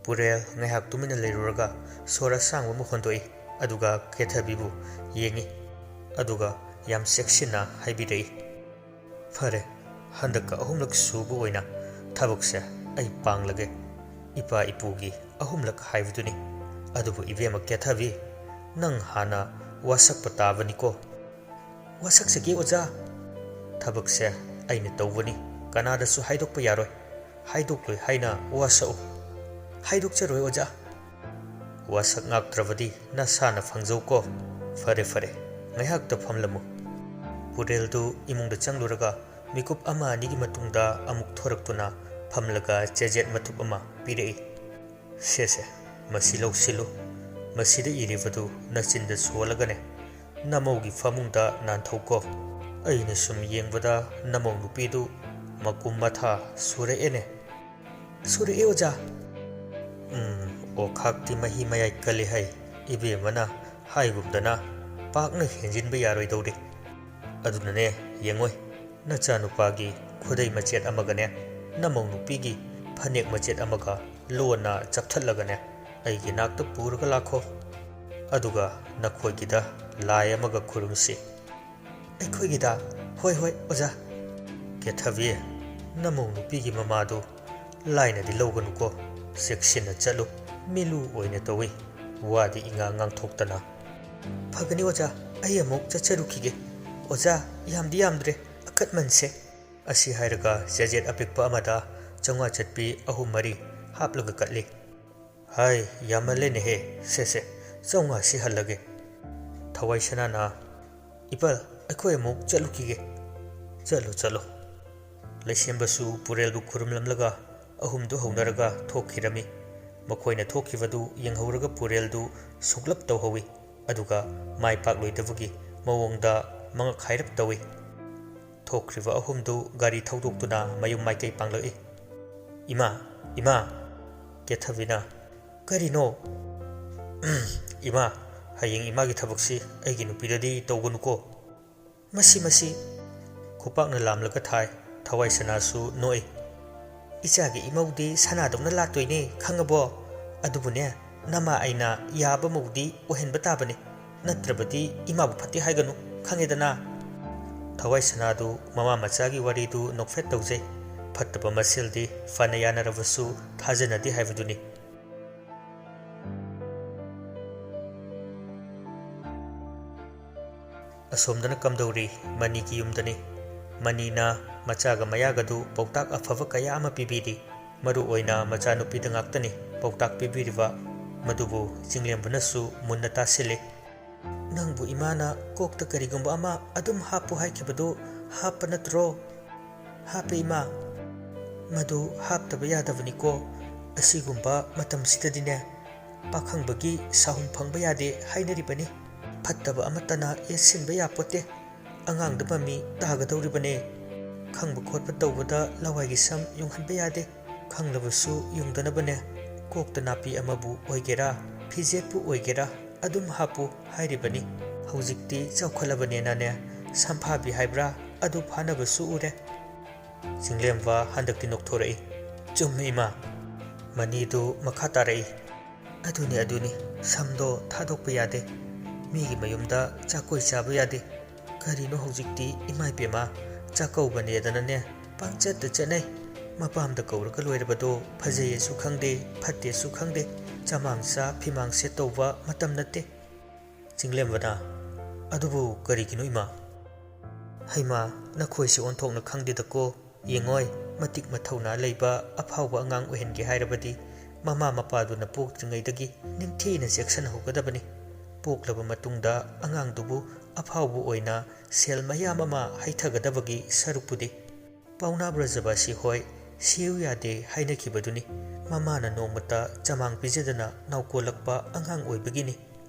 ꯄꯨꯔꯦꯜ ꯉꯥꯏꯍꯥꯛ ꯇꯨꯃꯤꯟꯅ ꯂꯩꯔꯨꯔꯒ ꯁꯣꯔ ꯑꯁꯥꯡꯕ ꯑꯃ ꯍꯣꯟꯗꯣꯛꯏ, ꯑꯗꯨꯒ ꯀꯦꯊꯕꯤꯕꯨ ꯌꯦꯡꯏ, ꯑꯗꯨꯒ ꯌꯥꯝ ꯆꯦꯛꯁꯤꯟꯅ ꯍꯥꯏꯕꯤꯔꯛꯏ, "ꯐꯔꯦ, ꯍꯟꯗꯛꯀ ꯑꯍꯨꯝꯂꯛ ꯁꯨꯕ ꯑꯣꯏꯅ ꯊꯕꯛꯁꯦ ꯑꯩ ꯄꯥꯡꯂꯒꯦ꯫ ꯏꯄꯥ ꯏꯄꯨꯒꯤ ꯑꯍꯨꯝꯂꯛ ꯍꯥꯏꯕꯗꯨꯅꯤ꯫ ꯑꯗꯨꯕꯨ ꯏꯕꯦꯝꯃ ꯀꯦꯊꯕꯤ, ꯅꯪ ꯍꯥꯟꯅ ꯋꯥꯁꯛꯄ ꯇꯥꯕꯅꯤꯀꯣ꯫" "ꯋꯥꯁꯛꯆꯒꯦ ꯑꯣꯖꯥ꯫ ꯊꯕꯛꯁꯦ ꯑꯩꯅ ꯇꯧꯕꯅꯤ, ꯀꯅꯥꯗꯁꯨ ꯍꯥꯏꯗꯣꯛꯄ ꯌꯥꯔꯣꯏ꯫ ꯍꯥꯏꯗꯣꯛꯂꯣꯏ ꯍꯥꯏꯅ ꯋꯥꯁꯛꯎ꯫" "ꯍꯥꯏꯗꯣꯛꯆꯔꯣꯏ ꯑꯣꯖꯥ꯫" "ꯋꯥꯁꯛ ꯉꯥꯛꯇ꯭ꯔꯕꯗꯤ ꯅꯁꯥꯅ ꯐꯪꯖꯧꯀꯣ꯫ ꯐꯔꯦ ꯐꯔꯦ, ꯉꯥꯏꯍꯥꯛꯇ ꯐꯝꯂꯝꯃꯨ꯫" ꯄꯨꯔꯦꯜꯗꯨ ꯏꯃꯨꯡꯗ ꯆꯪꯂꯨꯔꯒ ꯃꯤꯀꯨꯞ ꯑꯃ ꯑꯅꯤꯒꯤ ꯃꯇꯨꯡꯗ ꯑꯃꯨꯛ ꯊꯣꯔꯛꯇꯨꯅ ꯐꯝꯂꯒ ꯆꯦꯖꯦꯠ ꯃꯊꯨꯞ ꯑꯃ ꯄꯤꯔꯛꯏ꯫ "ꯁꯦ ꯁꯦ, ꯃꯁꯤ ꯂꯧꯁꯤꯜꯂꯨ꯫ ꯃꯁꯤꯗ ꯏꯔꯤꯕꯗꯨ ꯅꯆꯤꯟꯗ ꯁꯣꯜꯂꯒꯅꯦ, ꯅꯃꯧꯒꯤ ꯐꯃꯨꯡꯗ ꯅꯥꯟꯊꯧꯀꯣ꯫ ꯑꯩꯅ ꯁꯨꯝ ꯌꯦꯡꯕꯗ ꯅꯃꯧ ꯅꯨꯄꯤꯗꯨ ꯃꯀꯨꯝ ꯃꯊꯥ ꯁꯨꯔꯛꯑꯦꯅꯦ꯫" "ꯁꯨꯔꯛꯑꯦ ꯑꯣꯖꯥ꯫" "ꯎꯝ, ꯑꯣꯈꯥꯛꯇꯤ ꯃꯍꯤ ꯃꯌꯥꯏ ꯀꯜꯂꯤ ꯍꯥꯏ꯫ ꯏꯕꯦꯝꯃꯅ ꯍꯥꯏꯒꯨꯝꯗꯅ ꯄꯥꯛꯅ ꯍꯦꯟꯖꯤꯟꯕ ꯌꯥꯔꯣꯏꯗꯧꯔꯤ꯫ ꯑꯗꯨꯅꯅꯦ, ꯌꯦꯡꯉꯣꯏ, ꯅꯆꯥꯅꯨꯄꯥꯒꯤ ꯈꯨꯗꯩ ꯃꯆꯦꯠ ꯑꯃꯒꯅꯦ, ꯅꯃꯧ ꯅꯨꯄꯤꯒꯤ ꯐꯅꯦꯛ ꯃꯆꯦꯠ ꯑꯃꯒ ꯂꯣꯟꯅ ꯆꯞꯊꯠꯂꯒꯅꯦ, ꯑꯩꯒꯤ ꯅꯥꯛꯇ ꯄꯨꯔꯒ ꯂꯥꯛꯈꯣ꯫ ꯑꯗꯨꯒ ꯅꯈꯣꯏꯒꯤꯗ ꯂꯥꯏ ꯑꯃꯒ ꯈꯨꯔꯨꯝꯁꯤ꯫" "ꯑꯩꯈꯣꯏꯒꯤꯗ?" "ꯍꯣꯏ ꯍꯣꯏ ꯑꯣꯖꯥ꯫" "ꯀꯦꯊꯕꯤ, ꯅꯃꯧ ꯅꯨꯄꯤꯒꯤ ꯃꯃꯥꯗꯨ ꯂꯥꯏꯅꯗꯤ ꯂꯧꯒꯅꯨꯀꯣ, ꯆꯦꯛꯁꯤꯟꯅ ꯆꯠꯂꯨ꯫ ꯃꯤꯂꯨ ꯑꯣꯏꯅ ꯇꯧꯏ, ꯋꯥꯗꯤ ꯏꯉꯥꯡ ꯉꯥꯡꯊꯣꯛꯇꯅ꯫" "ꯐꯒꯅꯤ ꯑꯣꯖꯥ, ꯑꯩ ꯑꯃꯨꯛ ꯆꯠꯆꯔꯨꯈꯤꯒꯦ꯫ ꯑꯣꯖꯥ, ꯌꯥꯝꯗꯤ ꯌꯥꯝꯗ꯭ꯔꯦ, ꯑꯀꯠꯃꯟꯁꯦ꯫" ꯑꯁꯤ ꯍꯥꯏꯔꯒ ꯆꯦꯖꯦꯠ ꯑꯄꯤꯛꯄ ꯑꯃꯗ ꯆꯥꯝꯃꯉꯥ ꯆꯠꯄꯤ ꯑꯍꯨꯝ ꯃꯔꯤ ꯍꯥꯞꯂꯒ ꯀꯠꯂꯤ꯫ "ꯍꯥꯏ, ꯌꯥꯝꯃꯜꯂꯦꯅꯦꯍꯦ꯫ ꯁꯦ ꯁꯦ, ꯆꯥꯝꯃꯉꯥꯁꯤ ꯍꯜꯂꯒꯦ꯫ ꯊꯋꯥꯏ ꯁꯅꯥꯅ, ꯏꯄꯥ, ꯑꯩꯈꯣꯏ ꯑꯃꯨꯛ ꯆꯠꯂꯨꯈꯤꯒꯦ꯫" "ꯆꯠꯂꯣ, ꯆꯠꯂꯣ꯫" ꯂꯩꯁꯦꯝꯕꯁꯨ ꯄꯨꯔꯦꯜꯕꯨ ꯈꯨꯔꯨꯝꯂꯝꯂꯒ ꯑꯍꯨꯝꯗꯨ ꯍꯧꯅꯔꯒ ꯊꯣꯛꯈꯤꯔꯝꯃꯤ꯫ ꯃꯈꯣꯏꯅ ꯊꯣꯛꯈꯤꯕꯗꯨ ꯌꯦꯡꯍꯧꯔꯒ ꯄꯨꯔꯦꯜꯗꯨ ꯁꯨꯛꯂꯞ ꯇꯧꯍꯧꯏ, ꯑꯗꯨꯒ ꯃꯥꯏ ꯄꯥꯛꯂꯣꯏꯗꯕꯒꯤ ꯃꯑꯣꯡꯗ ꯃꯉꯛ ꯍꯥꯏꯔꯞ ꯇꯧꯏ꯫ ꯊꯣꯛꯈ꯭ꯔꯤꯕ ꯑꯍꯨꯝꯗꯨ ꯒꯥꯔꯤ ꯊꯧꯗꯣꯛꯇꯨꯅ ꯃꯌꯨꯝ ꯃꯥꯏꯀꯩ ꯄꯥꯡꯂꯛꯏ꯫ "ꯏꯃꯥ, ꯏꯃꯥ!" ꯀꯦꯊꯕꯤꯅ, "ꯀꯔꯤꯅꯣ?" "ꯏꯃꯥ, ꯍꯌꯦꯡ ꯏꯃꯥꯒꯤ ꯊꯕꯛꯁꯤ ꯑꯩꯒꯤ ꯅꯨꯄꯤꯗꯗꯤ ꯇꯧꯒꯅꯨꯀꯣ꯫" "ꯃꯁꯤ, ꯃꯁꯤ!" ꯈꯨꯄꯥꯛꯅ ꯂꯥꯝꯂꯒ ꯊꯥꯏ꯫ ꯊꯋꯥꯏ ꯁꯅꯥꯁꯨ ꯅꯣꯛꯏ꯫ ꯏꯆꯥꯒꯤ ꯏꯃꯧꯗꯤ ꯁꯅꯥꯗꯧꯅ ꯂꯥꯠꯇꯣꯏꯅꯦ, ꯈꯪꯉꯕꯣ? ꯑꯗꯨꯕꯨꯅꯦ, ꯅꯃꯥ ꯑꯩꯅ ꯌꯥꯕ ꯃꯧꯗꯤ ꯑꯣꯏꯍꯟꯕ ꯇꯥꯕꯅꯤ, ꯅꯠꯇ꯭ꯔꯕꯗꯤ ꯏꯃꯥꯕꯨ ꯐꯠꯇꯦ ꯍꯥꯏꯒꯅꯨ, ꯈꯪꯉꯦꯗꯅ? ꯊꯋꯥꯏ ꯁꯅꯥꯗꯨ ꯃꯃꯥ ꯃꯆꯥꯒꯤ ꯋꯥꯔꯤꯗꯨ ꯅꯣꯛꯐꯦꯠ ꯇꯧꯖꯩ꯫ ꯐꯠꯇꯕ ꯃꯁꯦꯜꯗꯤ ꯐꯅ ꯌꯥꯅꯔꯕꯁꯨ ꯊꯥꯖꯅꯗꯦ ꯍꯥꯏꯕꯗꯨꯅꯤ꯫ ꯑꯁꯣꯝꯗꯅ ꯀꯝꯗꯧꯔꯤ? ꯃꯅꯤꯒꯤ ꯌꯨꯝꯗꯅꯤ꯫ ꯃꯅꯤꯅ ꯃꯆꯥꯒ ꯃꯌꯥꯒꯗꯨ ꯄꯥꯎꯇꯥꯛ ꯑꯐꯕ ꯀꯌꯥ ꯑꯃ ꯄꯤꯕꯤꯔꯤ꯫ ꯃꯔꯨ ꯑꯣꯏꯅ ꯃꯆꯥꯅꯨꯄꯤꯗ ꯉꯥꯛꯇꯅꯤ ꯄꯥꯎꯇꯥꯛ ꯄꯤꯕꯤꯔꯤꯕ꯫ ꯃꯗꯨꯕꯨ ꯆꯤꯡꯂꯦꯝꯕꯅꯁꯨ ꯃꯨꯟꯅ ꯇꯥꯁꯤꯜꯂꯤ꯫ "ꯅꯪꯕꯨ ꯏꯃꯥꯅ ꯀꯣꯛꯇ ꯀꯔꯤꯒꯨꯝꯕ ꯑꯃ ꯑꯗꯨꯝ ꯍꯥꯞꯄꯨ ꯍꯥꯏꯈꯤꯕꯗꯨ ꯍꯥꯞꯄ ꯅꯠꯇ꯭ꯔꯣ?" "ꯍꯥꯞꯄꯦ, ꯏꯃꯥ꯫ ꯃꯗꯨ ꯍꯥꯞꯇꯕ ꯌꯥꯗꯕꯅꯤꯀꯣ꯫ ꯑꯁꯤꯒꯨꯝꯕ ꯃꯇꯝꯁꯤꯗꯗꯤꯅꯦ, ꯄꯥꯈꯪꯕꯒꯤ ꯁꯥꯍꯨꯝ ꯐꯪꯕ ꯌꯥꯗꯦ ꯍꯥꯏꯅꯔꯤꯕꯅꯤ꯫ ꯐꯠꯇꯕ ꯑꯃꯠꯇꯅ ꯌꯦꯠꯁꯤꯟꯕ ꯌꯥꯄꯣꯠꯇꯦ꯫ ꯑꯉꯥꯡꯗ ꯃꯃꯤ ꯇꯥꯒꯗꯧꯔꯤꯕꯅꯦ꯫ ꯈꯪꯕ ꯈꯣꯠꯄ ꯇꯧꯕꯗ ꯂꯋꯥꯏꯒꯤ ꯁꯝ ꯌꯨꯡꯍꯟꯕ ꯌꯥꯗꯦ꯫ ꯈꯪꯂꯕꯁꯨ ꯌꯨꯡꯗꯅꯕꯅꯦ꯫ ꯀꯣꯛꯇ ꯅꯥꯄꯤ ꯑꯃꯕꯨ ꯑꯣꯏꯒꯦꯔꯥ, ꯐꯤꯖꯦꯠꯄꯨ ꯑꯣꯏꯒꯦꯔꯥ, ꯑꯗꯨꯝ ꯍꯥꯞꯄꯨ ꯍꯥꯏꯔꯤꯕꯅꯤ꯫ ꯍꯧꯖꯤꯛꯇꯤ ꯆꯥꯎꯈꯠꯂꯕꯅꯦꯅꯅꯦ, ꯁꯝꯐꯥꯕꯤ ꯍꯥꯏꯕ꯭ꯔꯥ, ꯑꯗꯨ ꯐꯥꯅꯕꯁꯨ ꯎꯔꯦ꯫" ꯆꯤꯡꯂꯦꯝꯕ ꯍꯟꯗꯛꯇꯤ ꯅꯣꯛꯊꯣꯔꯛꯏ꯫ "ꯆꯨꯝꯃꯤ, ꯏꯃꯥ꯫" ꯃꯅꯤꯗꯨ ꯃꯈꯥ ꯇꯥꯔꯛꯏ꯫ "ꯑꯗꯨꯅꯤ, ꯑꯗꯨꯅꯤ, ꯁꯝꯗꯣ ꯊꯥꯗꯣꯛꯄ ꯌꯥꯗꯦ꯫ ꯃꯤꯒꯤ ꯃꯌꯨꯝꯗ ꯆꯥꯛꯀꯣꯏ ꯆꯥꯕ ꯌꯥꯗꯦ꯫ ꯀꯔꯤꯅꯣ ꯍꯧꯖꯤꯛꯇꯤ, ꯏꯃꯥ ꯏꯕꯦꯝꯃ, ꯆꯥꯛꯀꯧꯕꯅꯦꯗꯅꯅꯦ, ꯄꯪꯆꯠꯇ ꯆꯠꯅꯩ꯫ ꯃꯄꯥꯝꯗ ꯀꯧꯔꯒ ꯂꯣꯏꯔꯕꯗꯣ ꯐꯖꯩꯌꯦꯁꯨ ꯈꯪꯗꯦ, ꯐꯠꯇꯦꯁꯨ ꯈꯪꯗꯦ꯫ ꯆꯃꯥꯡ ꯆꯥ, ꯐꯤꯃꯥꯡ ꯁꯦꯠ ꯇꯧꯕ ꯃꯇꯝ ꯅꯠꯇꯦ꯫" ꯆꯤꯡꯂꯦꯝꯕꯅ, "ꯑꯗꯨꯕꯨ ꯀꯔꯤꯒꯤꯅꯣ, ꯏꯃꯥ?" "ꯍꯩꯃꯥ, ꯅꯈꯣꯏꯁꯤ ꯑꯣꯟꯊꯣꯛꯅ ꯈꯪꯗꯦꯗꯀꯣ꯫ ꯌꯦꯡꯉꯣꯏ, ꯃꯇꯤꯛ ꯃꯊꯧꯅꯥ ꯂꯩꯕ ꯑꯐꯥꯎꯕ ꯑꯉꯥꯡ ꯑꯣꯏꯍꯟꯒꯦ ꯍꯥꯏꯔꯕꯗꯤ ꯃꯃꯥ ꯃꯄꯥꯗꯨꯅ ꯄꯣꯛꯇ꯭ꯔꯤꯉꯩꯗꯒꯤ ꯅꯤꯡꯊꯤꯅ ꯆꯦꯛꯁꯤꯟꯍꯧꯒꯗꯕꯅꯤ꯫ ꯄꯣꯛꯂꯕ ꯃꯇꯨꯡꯗ ꯑꯉꯥꯡꯗꯨꯕꯨ ꯑꯐꯥꯎꯕ ꯑꯣꯏꯅ ꯁꯦꯜ ꯃꯌꯥꯝ ꯑꯃ ꯍꯩꯊꯒꯗꯕꯒꯤ ꯁꯔꯨꯛꯄꯨꯗꯤ꯫ ꯄꯥꯎꯅꯥ ꯕ꯭ꯔꯖꯕꯥꯁꯤ ꯍꯣꯏ ꯁꯤꯌꯨ ꯌꯥꯗꯦ ꯍꯥꯏꯅꯈꯤꯕꯗꯨꯅꯤ꯫ ꯃꯃꯥꯅ ꯅꯣꯡꯃꯇ ꯆꯃꯥꯡ ꯄꯤꯖꯗꯅ ꯅꯥꯎꯀꯣꯜꯂꯛꯄ ꯑꯉꯥꯡ ꯑꯣꯏꯕꯒꯤꯅꯤ꯫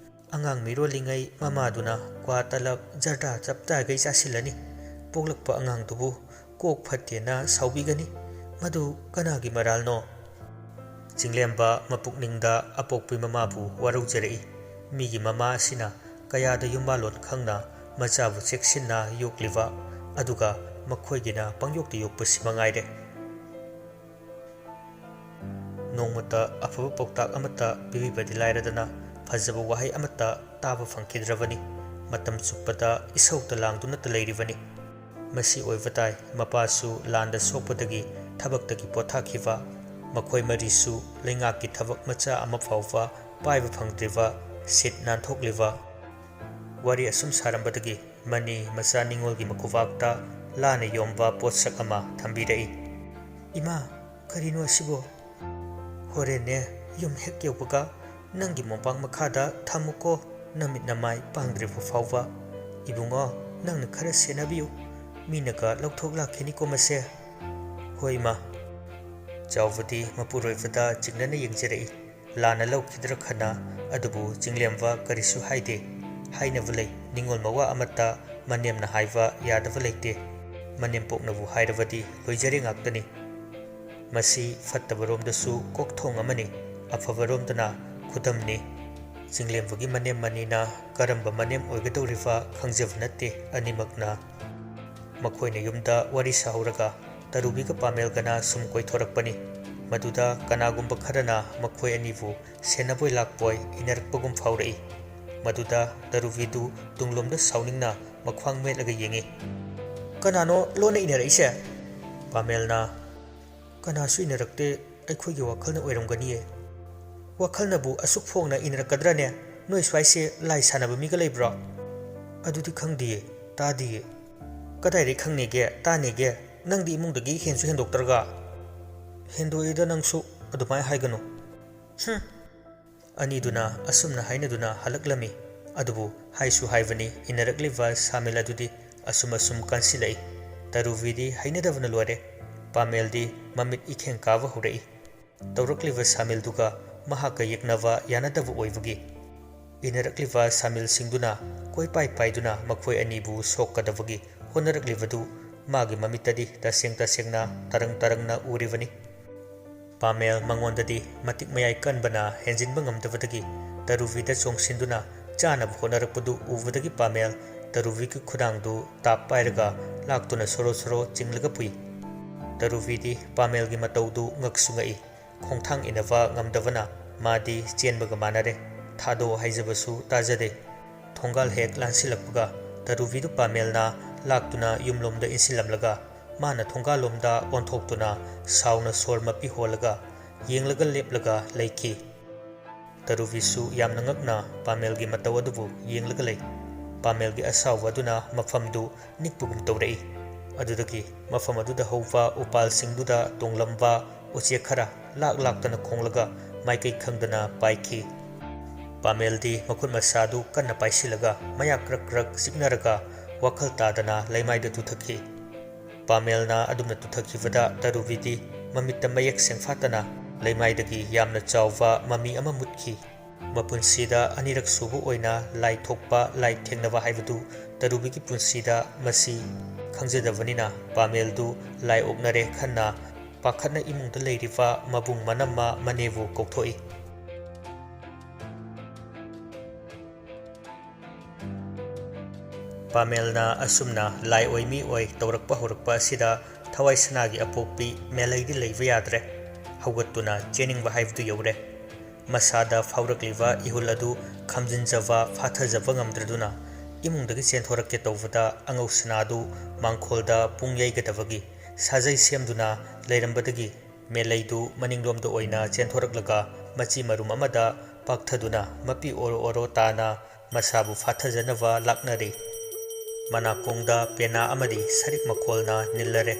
ꯑꯉꯥꯡ ꯃꯤꯔꯣꯜꯂꯤꯉꯩ ꯃꯃꯥꯗꯨꯅ ꯀ꯭ꯋꯥ, ꯇꯂꯕ, ꯖꯔꯗꯥ ꯆꯞ ꯇꯥꯈꯩ ꯆꯥꯁꯤꯜꯂꯅꯤ꯫ ꯄꯣꯛꯂꯛꯄ ꯑꯉꯥꯡꯗꯨꯕꯨ ꯀꯣꯛ ꯐꯠꯇꯦꯅ ꯁꯥꯎꯕꯤꯒꯅꯤ꯫ ꯃꯗꯨ ꯀꯅꯥꯒꯤ ꯃꯔꯥꯜꯅꯣ?" ꯆꯤꯡꯂꯦꯝꯕ ꯃꯄꯨꯛꯅꯤꯡꯗ ꯑꯄꯣꯛꯄꯤ ꯃꯃꯥꯕꯨ ꯋꯥꯔꯧꯖꯔꯛꯏ꯫ ꯃꯤꯒꯤ ꯃꯃꯥ ꯑꯁꯤꯅ ꯀꯌꯥꯗ ꯌꯨꯝꯕꯥꯜꯂꯣꯟ ꯈꯪꯅ ꯃꯆꯥꯕꯨ ꯆꯦꯛꯁꯤꯟꯅ ꯌꯣꯛꯂꯤꯕ, ꯑꯗꯨꯒ ꯃꯈꯣꯏꯒꯤꯅ ꯄꯪꯌꯣꯛꯇ ꯌꯣꯛꯄꯁꯤ ꯃꯉꯥꯏꯔꯦ꯫ ꯅꯣꯡꯃꯇ ꯑꯐꯕ ꯄꯥꯎꯇꯥꯛ ꯑꯃꯠꯇ ꯄꯤꯕꯤꯕꯗꯤ ꯂꯥꯏꯔꯗꯅ, ꯐꯖꯕ ꯋꯥꯍꯩ ꯑꯃꯠꯇ ꯇꯥꯕ ꯐꯪꯈꯤꯗ꯭ꯔꯕꯅꯤ꯫ ꯃꯇꯝ ꯆꯨꯞꯄꯗ ꯏꯁꯧꯇ ꯂꯥꯡꯗꯨꯅꯇ ꯂꯩꯔꯤꯕꯅꯤ꯫ ꯃꯁꯤ ꯑꯣꯏꯕ ꯇꯥꯏ, ꯃꯄꯥꯁꯨ ꯂꯥꯟꯗ ꯁꯣꯛꯄꯗꯒꯤ ꯊꯕꯛꯇꯒꯤ ꯄꯣꯊꯥꯈꯤꯕ, ꯃꯈꯣꯏ ꯃꯔꯤꯁꯨ ꯂꯩꯉꯥꯛꯀꯤ ꯊꯕꯛ ꯃꯆꯥ ꯑꯃ ꯐꯥꯎꯕ ꯄꯥꯏꯕ ꯐꯪꯗ꯭ꯔꯤꯕ, ꯁꯤꯠ ꯅꯥꯟꯊꯣꯛꯂꯤꯕ꯫ ꯋꯥꯔꯤ ꯑꯁꯨꯝ ꯁꯥꯔꯝꯕꯗꯒꯤ ꯃꯅꯤ ꯃꯆꯥ ꯅꯤꯉꯣꯜꯒꯤ ꯃꯈꯨꯕꯥꯛꯇ ꯂꯥꯅ ꯌꯣꯝꯕ ꯄꯣꯠꯁꯛ ꯑꯃ ꯊꯝꯕꯤꯔꯛꯏ꯫ "ꯏꯃꯥ, ꯀꯔꯤꯅꯣ ꯑꯁꯤꯕꯣ?" "ꯍꯣꯔꯦꯟꯅꯦ, ꯌꯨꯝ ꯍꯦꯛ ꯌꯧꯕꯒ ꯅꯪꯒꯤ ꯃꯣꯝꯄꯥꯛ ꯃꯈꯥꯗ ꯊꯝꯃꯨꯀꯣ, ꯅꯃꯤꯠ ꯅꯃꯥꯏ ꯄꯥꯡꯗ꯭ꯔꯤꯕ ꯐꯥꯎꯕ꯫ ꯏꯕꯨꯡꯉꯣ, ꯅꯪꯅ ꯈꯔ ꯁꯦꯟꯅꯕꯤꯌꯨ, ꯃꯤꯅꯒ ꯂꯧꯊꯣꯛ ꯂꯥꯛꯈꯤꯅꯤꯀꯣ ꯃꯁꯦ꯫" "ꯍꯣꯏ ꯏꯃꯥ꯫" ꯆꯥꯎꯕꯗꯤ ꯃꯄꯨꯔꯣꯏꯕꯗ ꯆꯤꯡꯅꯅ ꯌꯦꯡꯖꯔꯛꯏ꯫ ꯂꯥꯟꯅ ꯂꯧꯈꯤꯗ꯭ꯔꯥ ꯈꯟꯅ, ꯑꯗꯨꯕꯨ ꯆꯤꯡꯂꯦꯝꯕ ꯀꯔꯤꯁꯨ ꯍꯥꯏꯗꯦ꯫ ꯍꯥꯏꯅꯕ ꯂꯩ, ꯅꯤꯉꯣꯜ ꯃꯋꯥ ꯑꯃꯠꯇ ꯃꯅꯦꯝꯅ ꯍꯥꯏꯕ ꯌꯥꯗꯕ ꯂꯩꯇꯦ꯫ ꯃꯅꯦꯝꯄꯣꯛꯅꯕꯨ ꯍꯥꯏꯔꯕꯗꯤ ꯂꯣꯏꯖꯔꯦ ꯉꯥꯛꯇꯅꯤ꯫ ꯃꯁꯤ ꯐꯠꯇꯕꯔꯣꯝꯗꯁꯨ ꯀꯣꯛꯊꯣꯡ ꯑꯃꯅꯤ, ꯑꯐꯕꯔꯣꯝꯗꯅ ꯈꯨꯗꯝꯅꯤ꯫ ꯆꯤꯡꯂꯦꯝꯕꯒꯤ ꯃꯅꯦꯝ ꯃꯅꯤꯅ ꯀꯔꯝꯕ ꯃꯅꯦꯝ ꯑꯣꯏꯒꯗꯧꯔꯤꯕ ꯈꯪꯖꯕ ꯅꯠꯇꯦ ꯑꯅꯤꯃꯛꯅ꯫ ꯃꯈꯣꯏꯅ ꯌꯨꯝꯗ ꯋꯥꯔꯤ ꯁꯥꯍꯧꯔꯒ ꯇꯔꯨꯕꯤꯒ ꯄꯥꯃꯦꯜꯒꯅ ꯁꯨꯝ ꯀꯣꯏꯊꯣꯔꯛꯄꯅꯤ꯫ ꯃꯗꯨꯗ ꯀꯅꯥꯒꯨꯝꯕ ꯈꯔꯅ ꯃꯈꯣꯏ ꯑꯅꯤꯕꯨ ꯁꯦꯟꯅꯕꯣꯏ ꯂꯥꯛꯄꯣꯏ ꯏꯟꯅꯔꯛꯄꯒꯨꯝ ꯐꯥꯎꯔꯛꯏ꯫ ꯃꯗꯨꯗ ꯇꯔꯨꯕꯤꯗꯨ ꯇꯨꯡꯂꯣꯝꯗ ꯁꯥꯎꯅꯤꯡꯅ ꯃꯈ꯭ꯋꯥꯡ ꯃꯦꯠꯂꯒ ꯌꯦꯡꯏ꯫ "ꯀꯅꯥꯅꯣ ꯂꯣꯟꯅ ꯏꯟꯅꯔꯛꯏꯁꯦ?" ꯄꯥꯃꯦꯜꯅ, "ꯀꯅꯥꯁꯨ ꯏꯟꯅꯔꯛꯇꯦ, ꯑꯩꯈꯣꯏꯒꯤ ꯋꯥꯈꯜꯅ ꯑꯣꯏꯔꯝꯒꯅꯤꯌꯦ꯫" "ꯋꯥꯈꯜꯅꯕꯨ ꯑꯁꯨꯛ ꯐꯣꯡꯅ ꯏꯟꯅꯔꯛꯀꯗ꯭ꯔꯅꯦ? ꯅꯣꯏ ꯁ꯭ꯋꯥꯏꯁꯦ ꯂꯥꯏ ꯁꯥꯟꯅꯕ ꯃꯤꯒ ꯂꯩꯕ꯭ꯔꯣ?" "ꯑꯗꯨꯗꯤ ꯈꯪꯗꯤꯌꯦ, ꯇꯥꯗꯤꯌꯦ꯫" "ꯀꯗꯥꯏꯗꯩ ꯈꯪꯅꯦꯒꯦ, ꯇꯥꯅꯦꯒꯦ? ꯅꯪꯗꯤ ꯏꯃꯨꯡꯗꯒꯤ ꯍꯦꯟꯁꯨ ꯍꯦꯟꯗꯣꯛꯇ꯭ꯔꯒ꯫" "ꯍꯦꯟꯗꯣꯛꯏꯗ ꯅꯪꯁꯨ, ꯑꯗꯨꯃꯥꯏꯅ ꯍꯥꯏꯒꯅꯨ꯫" "ꯍꯨꯝ!" ꯑꯅꯤꯗꯨꯅ ꯑꯁꯨꯝꯅ ꯍꯥꯏꯅꯗꯨꯅ ꯍꯜꯂꯛꯂꯝꯃꯤ꯫ ꯑꯗꯨꯕꯨ ꯍꯥꯏꯁꯨ ꯍꯥꯏꯕꯅꯤ, ꯏꯟꯅꯔꯛꯂꯤꯕ ꯁꯥꯃꯤꯜ ꯑꯗꯨꯗꯤ ꯑꯁꯨꯝ ꯑꯁꯨꯝ ꯀꯟꯁꯤꯜꯂꯛꯏ꯫ ꯇꯔꯨꯕꯤꯗꯤ ꯍꯩꯅꯗꯕꯅ ꯂꯣꯏꯔꯦ꯫ ꯄꯥꯃꯦꯜꯗꯤ ꯃꯃꯤꯠ ꯏꯈꯦꯡ ꯀꯥꯕ ꯍꯧꯔꯛꯏ꯫ ꯇꯧꯔꯛꯂꯤꯕ ꯁꯥꯃꯤꯜꯗꯨꯒ ꯃꯍꯥꯛꯀ ꯌꯦꯛꯅꯕ ꯌꯥꯅꯗꯕ ꯑꯣꯏꯕꯒꯤ꯫ ꯏꯟꯅꯔꯛꯂꯤꯕ ꯁꯥꯃꯤꯜꯁꯤꯡꯗꯨꯅ ꯀꯣꯏꯄꯥꯏ ꯄꯥꯏꯗꯨꯅ ꯃꯈꯣꯏ ꯑꯅꯤꯕꯨ ꯁꯣꯛꯀꯗꯕꯒꯤ ꯍꯣꯠꯅꯔꯛꯂꯤꯕꯗꯨ ꯃꯥꯒꯤ ꯃꯃꯤꯠꯇꯗꯤ ꯇꯁꯦꯡ ꯇꯁꯦꯡꯅ ꯇꯔꯪ ꯇꯔꯪꯅ ꯎꯔꯤꯕꯅꯤ꯫ ꯄꯥꯃꯦꯜ ꯃꯉꯣꯟꯗꯗꯤ ꯃꯇꯤꯛ ꯃꯌꯥꯏ ꯀꯟꯕꯅ ꯍꯦꯟꯖꯤꯟꯕ ꯉꯝꯗꯕꯗꯒꯤ ꯇꯔꯨꯕꯤꯗ ꯆꯣꯡꯁꯤꯟꯗꯨꯅ ꯆꯥꯅꯕ ꯍꯣꯠꯅꯔꯛꯄꯗꯨ ꯎꯕꯗꯒꯤ ꯄꯥꯃꯦꯜ ꯇꯔꯨꯕꯤꯒꯤ ꯈꯨꯗꯥꯡꯗꯨ ꯇꯥꯞ ꯄꯥꯏꯔꯒ ꯂꯥꯛꯇꯨꯅ ꯁꯣꯔꯣ ꯁꯣꯔꯣ ꯆꯤꯡꯂꯒ ꯄꯨꯏ꯫ ꯇꯔꯨꯕꯤꯗꯤ ꯄꯥꯃꯦꯜꯒꯤ ꯃꯇꯧꯗꯨ ꯉꯛꯁꯨ ꯉꯛꯏ꯫ ꯈꯣꯡꯊꯥꯡ ꯏꯟꯅꯕ ꯉꯝꯗꯕꯅ ꯃꯥꯗꯤ ꯆꯦꯟꯕꯒ ꯃꯥꯟꯅꯔꯦ꯫ ꯊꯥꯗꯣ ꯍꯥꯏꯖꯕꯁꯨ ꯇꯥꯖꯗꯦ꯫ ꯊꯣꯡꯒꯥꯜ ꯍꯦꯛ ꯂꯥꯟꯁꯤꯜꯂꯛꯄꯒ ꯇꯔꯨꯕꯤꯗꯨ ꯄꯥꯃꯦꯜꯅ ꯂꯥꯛꯇꯨꯅ ꯌꯨꯝꯂꯣꯝꯗ ꯏꯟꯁꯤꯜꯂꯝꯂꯒ ꯃꯥꯅ ꯊꯣꯡꯒꯥꯜꯂꯣꯝꯗ ꯑꯣꯟꯊꯣꯛꯇꯨꯅ ꯁꯥꯎꯅ ꯁꯣꯔ ꯃꯄꯤ ꯍꯣꯜꯂꯒ ꯌꯦꯡꯂꯒ ꯂꯦꯞꯂꯒ ꯂꯩꯈꯤ꯫ ꯇꯔꯨꯕꯤꯁꯨ ꯌꯥꯝꯅ ꯉꯛꯅ ꯄꯥꯃꯦꯜꯒꯤ ꯃꯇꯧ ꯑꯗꯨꯕꯨ ꯌꯦꯡꯂꯒ ꯂꯩ꯫ ꯄꯥꯃꯦꯜꯒꯤ ꯑꯁꯥꯎꯕ ꯑꯗꯨꯅ ꯃꯐꯝꯗꯨ ꯅꯤꯛꯄꯒꯨꯝ ꯇꯧꯔꯛꯏ꯫ ꯑꯗꯨꯗꯒꯤ ꯃꯐꯝ ꯑꯗꯨꯗ ꯍꯧꯕ ꯎꯄꯥꯜꯁꯤꯡꯗꯨꯗ ꯇꯣꯡꯂꯝꯕ ꯎꯆꯦꯛ ꯈꯔ ꯂꯥꯛ ꯂꯥꯛꯇꯅ ꯈꯣꯡꯂꯒ ꯃꯥꯏꯀꯩ ꯈꯪꯗꯅ ꯄꯥꯏꯈꯤ꯫ ꯄꯥꯃꯦꯜꯗꯤ ꯃꯈꯨꯠ ꯃꯁꯥꯗꯨ ꯀꯟꯅ ꯄꯥꯏꯁꯤꯜꯂꯒ ꯃꯌꯥ ꯀ꯭ꯔꯛ ꯀ꯭ꯔꯛ ꯆꯤꯛꯅꯔꯒ ꯋꯥꯈꯜ ꯇꯥꯗꯅ ꯂꯩꯃꯥꯏꯗ ꯇꯨꯊꯈꯤ꯫ ꯄꯥꯃꯦꯜꯅ ꯑꯗꯨꯝꯅ ꯇꯨꯊꯈꯤꯕꯗ ꯇꯔꯨꯕꯤꯗꯤ ꯃꯃꯤꯠꯇ ꯃꯌꯦꯛ ꯁꯦꯡꯐꯥꯠꯇꯅ ꯂꯩꯃꯥꯏꯗꯒꯤ ꯌꯥꯝꯅ ꯆꯥꯎꯕ ꯃꯃꯤ ꯑꯃ ꯃꯨꯠꯈꯤ꯫ ꯃꯄꯨꯟꯁꯤꯗ ꯑꯅꯤꯔꯛ ꯁꯨꯕ ꯑꯣꯏꯅ ꯂꯥꯏ ꯊꯣꯛꯄ ꯂꯥꯏ ꯊꯦꯡꯅꯕ ꯍꯥꯏꯕꯗꯨ ꯇꯔꯨꯕꯤꯒꯤ ꯄꯨꯟꯁꯤꯗ ꯃꯁꯤ ꯈꯪꯖꯗꯕꯅꯤꯅ ꯄꯥꯃꯦꯜꯗꯨ ꯂꯥꯏ ꯑꯣꯛꯅꯔꯦ ꯈꯟꯅ ꯄꯥꯈꯠꯅ ꯏꯃꯨꯡꯗ ꯂꯩꯔꯤꯕ ꯃꯕꯨꯡ ꯃꯅꯝꯃ ꯃꯅꯦꯕꯨ ꯀꯧꯊꯣꯛꯏ꯫ ꯄꯥꯃꯦꯜꯅ ꯑꯁꯨꯝꯅ ꯂꯥꯏ ꯑꯣꯏ ꯃꯤ ꯑꯣꯏ ꯇꯧꯔꯛꯄ ꯍꯧꯔꯛꯄ ꯑꯁꯤꯗ ꯊꯋꯥꯏ ꯁꯅꯥꯒꯤ ꯑꯄꯣꯛꯄꯤ ꯃꯦꯂꯩꯗꯤ ꯂꯩꯕ ꯌꯥꯗ꯭ꯔꯦ꯫ ꯍꯧꯒꯠꯇꯨꯅ ꯆꯦꯟꯅꯤꯡꯕ ꯍꯥꯏꯕꯗꯨ ꯌꯧꯔꯦ꯫ ꯃꯁꯥꯗ ꯐꯥꯎꯔꯛꯂꯤꯕ ꯏꯍꯨꯜ ꯑꯗꯨ ꯈꯝꯖꯤꯟꯖꯕ ꯐꯥꯊꯖꯕ ꯉꯝꯗ꯭ꯔꯗꯨꯅ ꯏꯃꯨꯡꯗꯒꯤ ꯆꯦꯟꯊꯣꯔꯛꯀꯦ ꯇꯧꯕꯗ ꯑꯉꯧ ꯁꯅꯥꯗꯨ ꯃꯥꯡꯈꯣꯜꯗ ꯄꯨꯡ ꯌꯩꯒꯗꯕꯒꯤ ꯁꯥꯖꯩ ꯁꯦꯝꯗꯨꯅ ꯂꯩꯔꯝꯕꯗꯒꯤ ꯃꯦꯂꯩꯗꯨ ꯃꯅꯤꯡꯂꯣꯝꯗ ꯑꯣꯏꯅ ꯆꯦꯟꯊꯣꯔꯛꯂꯒ ꯃꯆꯤ ꯃꯔꯨꯝ ꯑꯃꯗ ꯄꯥꯛꯊꯗꯨꯅ ꯃꯄꯤ ꯑꯣꯔꯣ ꯑꯣꯔꯣ ꯇꯥꯅ ꯃꯁꯥꯕꯨ ꯐꯥꯊꯖꯅꯕ ꯂꯥꯛꯅꯔꯤ꯫ ꯃꯅꯥꯀꯣꯡꯗ ꯄꯦꯅꯥ ꯑꯃꯗꯤ ꯁꯔꯤꯛ ꯃꯈꯣꯜꯅ ꯅꯤꯜꯂꯔꯦ꯫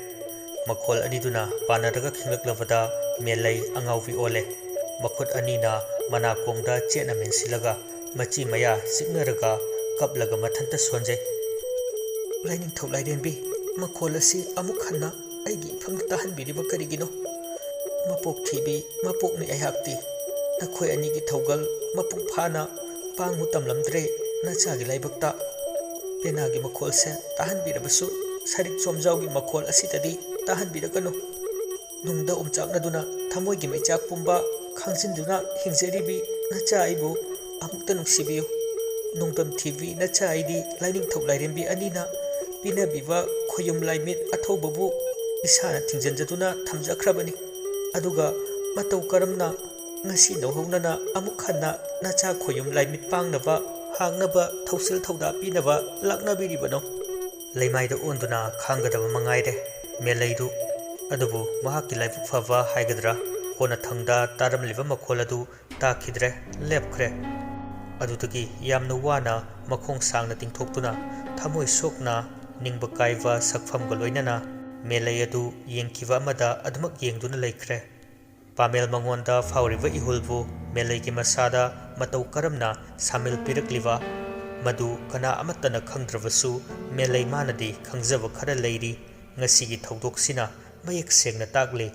ꯃꯈꯣꯜ ꯑꯅꯤꯗꯨꯅ ꯄꯥꯟꯅꯔꯒ ꯈꯤꯡꯂꯛꯂꯕꯗ ꯃꯦꯂꯩ ꯑꯉꯥꯎꯕꯤ ꯑꯣꯜꯂꯦ꯫ ꯃꯈꯨꯠ ꯑꯅꯤꯅ ꯃꯅꯥꯀꯣꯡꯗ ꯆꯦꯠꯅ ꯃꯦꯟꯁꯤꯜꯂꯒ ꯃꯆꯤ ꯃꯌꯥ ꯆꯤꯛꯅꯔꯒ ꯀꯞꯂꯒ ꯃꯊꯟꯇ ꯁꯣꯟꯖꯩ꯫ ꯂꯥꯏꯅꯤꯡꯊꯧ ꯂꯥꯏꯔꯦꯝꯕꯤ, ꯃꯈꯣꯜ ꯑꯁꯤ ꯑꯃꯨꯛ ꯍꯟꯅ ꯑꯩꯒꯤ ꯏꯐꯝꯗ ꯇꯥꯍꯟꯕꯤꯔꯤꯕ ꯀꯔꯤꯒꯤꯅꯣ? ꯃꯄꯣꯛ ꯊꯤꯕꯤ, ꯃꯄꯣꯛꯅꯤ ꯑꯩꯍꯥꯛꯇꯤ꯫ ꯅꯈꯣꯏ ꯑꯅꯤꯒꯤ ꯊꯧꯒꯜ ꯃꯄꯨꯡ ꯐꯥꯅ ꯄꯥꯡꯉꯨ ꯇꯝꯂꯝꯗ꯭ꯔꯦ ꯅꯆꯥꯒꯤ ꯂꯥꯏꯕꯛꯇ꯫ ꯄꯦꯅꯥꯒꯤ ꯃꯈꯣꯜꯁꯦ ꯇꯥꯍꯟꯕꯤꯔꯕꯁꯨ ꯁꯔꯤꯛ ꯆꯣꯝꯖꯥꯎꯒꯤ ꯃꯈꯣꯜ ꯑꯁꯤꯗꯗꯤ ꯇꯥꯍꯟꯕꯤꯔꯒꯅꯨ꯫ ꯅꯨꯡꯗ ꯑꯣꯝꯆꯥꯛꯅꯗꯨꯅ ꯊꯃꯣꯏꯒꯤ ꯃꯩꯆꯥꯛ ꯄꯨꯝꯕ ꯈꯥꯡꯖꯤꯟꯗꯨꯅ ꯍꯤꯡꯖꯔꯤꯕꯤ ꯅꯆꯥ ꯑꯩꯕꯨ ꯑꯃꯨꯛꯇ ꯅꯨꯡꯁꯤꯕꯤꯌꯨ꯫ ꯅꯣꯡꯗꯝ ꯊꯤꯕꯤ ꯅꯆꯥ ꯑꯩꯗꯤ ꯂꯥꯏꯅꯤꯡꯊꯧ ꯂꯥꯏꯔꯦꯝꯕꯤ ꯑꯅꯤꯅ ꯄꯤꯅꯕꯤꯕ ꯈꯣꯌꯨꯝ ꯂꯥꯏꯃꯤꯠ ꯑꯊꯧꯕꯕꯨ ꯏꯁꯥꯅ ꯊꯤꯡꯖꯤꯟꯖꯗꯨꯅ ꯊꯝꯖꯈ꯭ꯔꯕꯅꯤ꯫ ꯑꯗꯨꯒ ꯃꯇꯧ ꯀꯔꯝꯅ ꯉꯁꯤꯗꯧ ꯍꯧꯅꯅ ꯑꯃꯨꯛ ꯍꯟꯅ ꯅꯆꯥ ꯈꯣꯌꯨꯝ ꯂꯥꯏꯃꯤꯠ ꯄꯥꯡꯅꯕ, ꯍꯥꯡꯅꯕ, ꯊꯧꯁꯤꯜ ꯊꯧꯗꯥ ꯄꯤꯅꯕ ꯂꯥꯛꯅꯕꯤꯔꯤꯕꯅꯣ?" ꯂꯩꯃꯥꯏꯗ ꯑꯣꯟꯗꯨꯅ ꯈꯥꯡꯒꯗꯕ ꯃꯉꯥꯏꯔꯦ ꯃꯦꯂꯩꯗꯨ꯫ ꯑꯗꯨꯕꯨ ꯃꯍꯥꯛꯀꯤ ꯂꯥꯏꯕꯛ ꯐꯕ ꯍꯥꯏꯒꯗ꯭ꯔꯥ, ꯀꯣꯟꯅꯊꯪꯗ ꯇꯥꯔꯝꯂꯤꯕ ꯃꯈꯣꯜ ꯑꯗꯨ ꯇꯥꯈꯤꯗ꯭ꯔꯦ, ꯂꯦꯞꯈ꯭ꯔꯦ꯫ ꯑꯗꯨꯗꯒꯤ ꯌꯥꯝꯅ ꯋꯥꯅ ꯃꯈꯣꯡ ꯁꯥꯡꯅ ꯇꯤꯡꯊꯣꯛꯇꯨꯅ, ꯊꯃꯣꯏ ꯁꯣꯛꯅ, ꯅꯤꯡꯕ ꯀꯥꯏꯕ ꯁꯛꯐꯝꯒ ꯂꯣꯏꯅꯅ ꯃꯦꯂꯩ ꯑꯗꯨ ꯌꯦꯡꯈꯤꯕ ꯑꯃꯗ ꯑꯗꯨꯃꯛ ꯌꯦꯡꯗꯨꯅ ꯂꯩꯈ꯭ꯔꯦ꯫ ꯄꯥꯃꯦꯜ ꯃꯉꯣꯟꯗ ꯐꯥꯎꯔꯤꯕ ꯏꯍꯨꯜꯕꯨ ꯃꯦꯂꯩꯒꯤ ꯃꯁꯥꯗ ꯃꯇꯧ ꯀꯔꯝꯅ ꯁꯥꯃꯤꯜ ꯄꯤꯔꯛꯂꯤꯕ, ꯃꯗꯨ ꯀꯅꯥ ꯑꯃꯠꯇꯅ ꯈꯪꯗ꯭ꯔꯕꯁꯨ, ꯃꯦꯂꯩ ꯃꯥꯅꯗꯤ ꯈꯪꯖꯕ ꯈꯔ ꯂꯩꯔꯤ꯫ ꯉꯁꯤꯒꯤ ꯊꯧꯗꯣꯛꯁꯤꯅ ꯃꯌꯦꯛ ꯁꯦꯡꯅ ꯇꯥꯛꯂꯤ꯫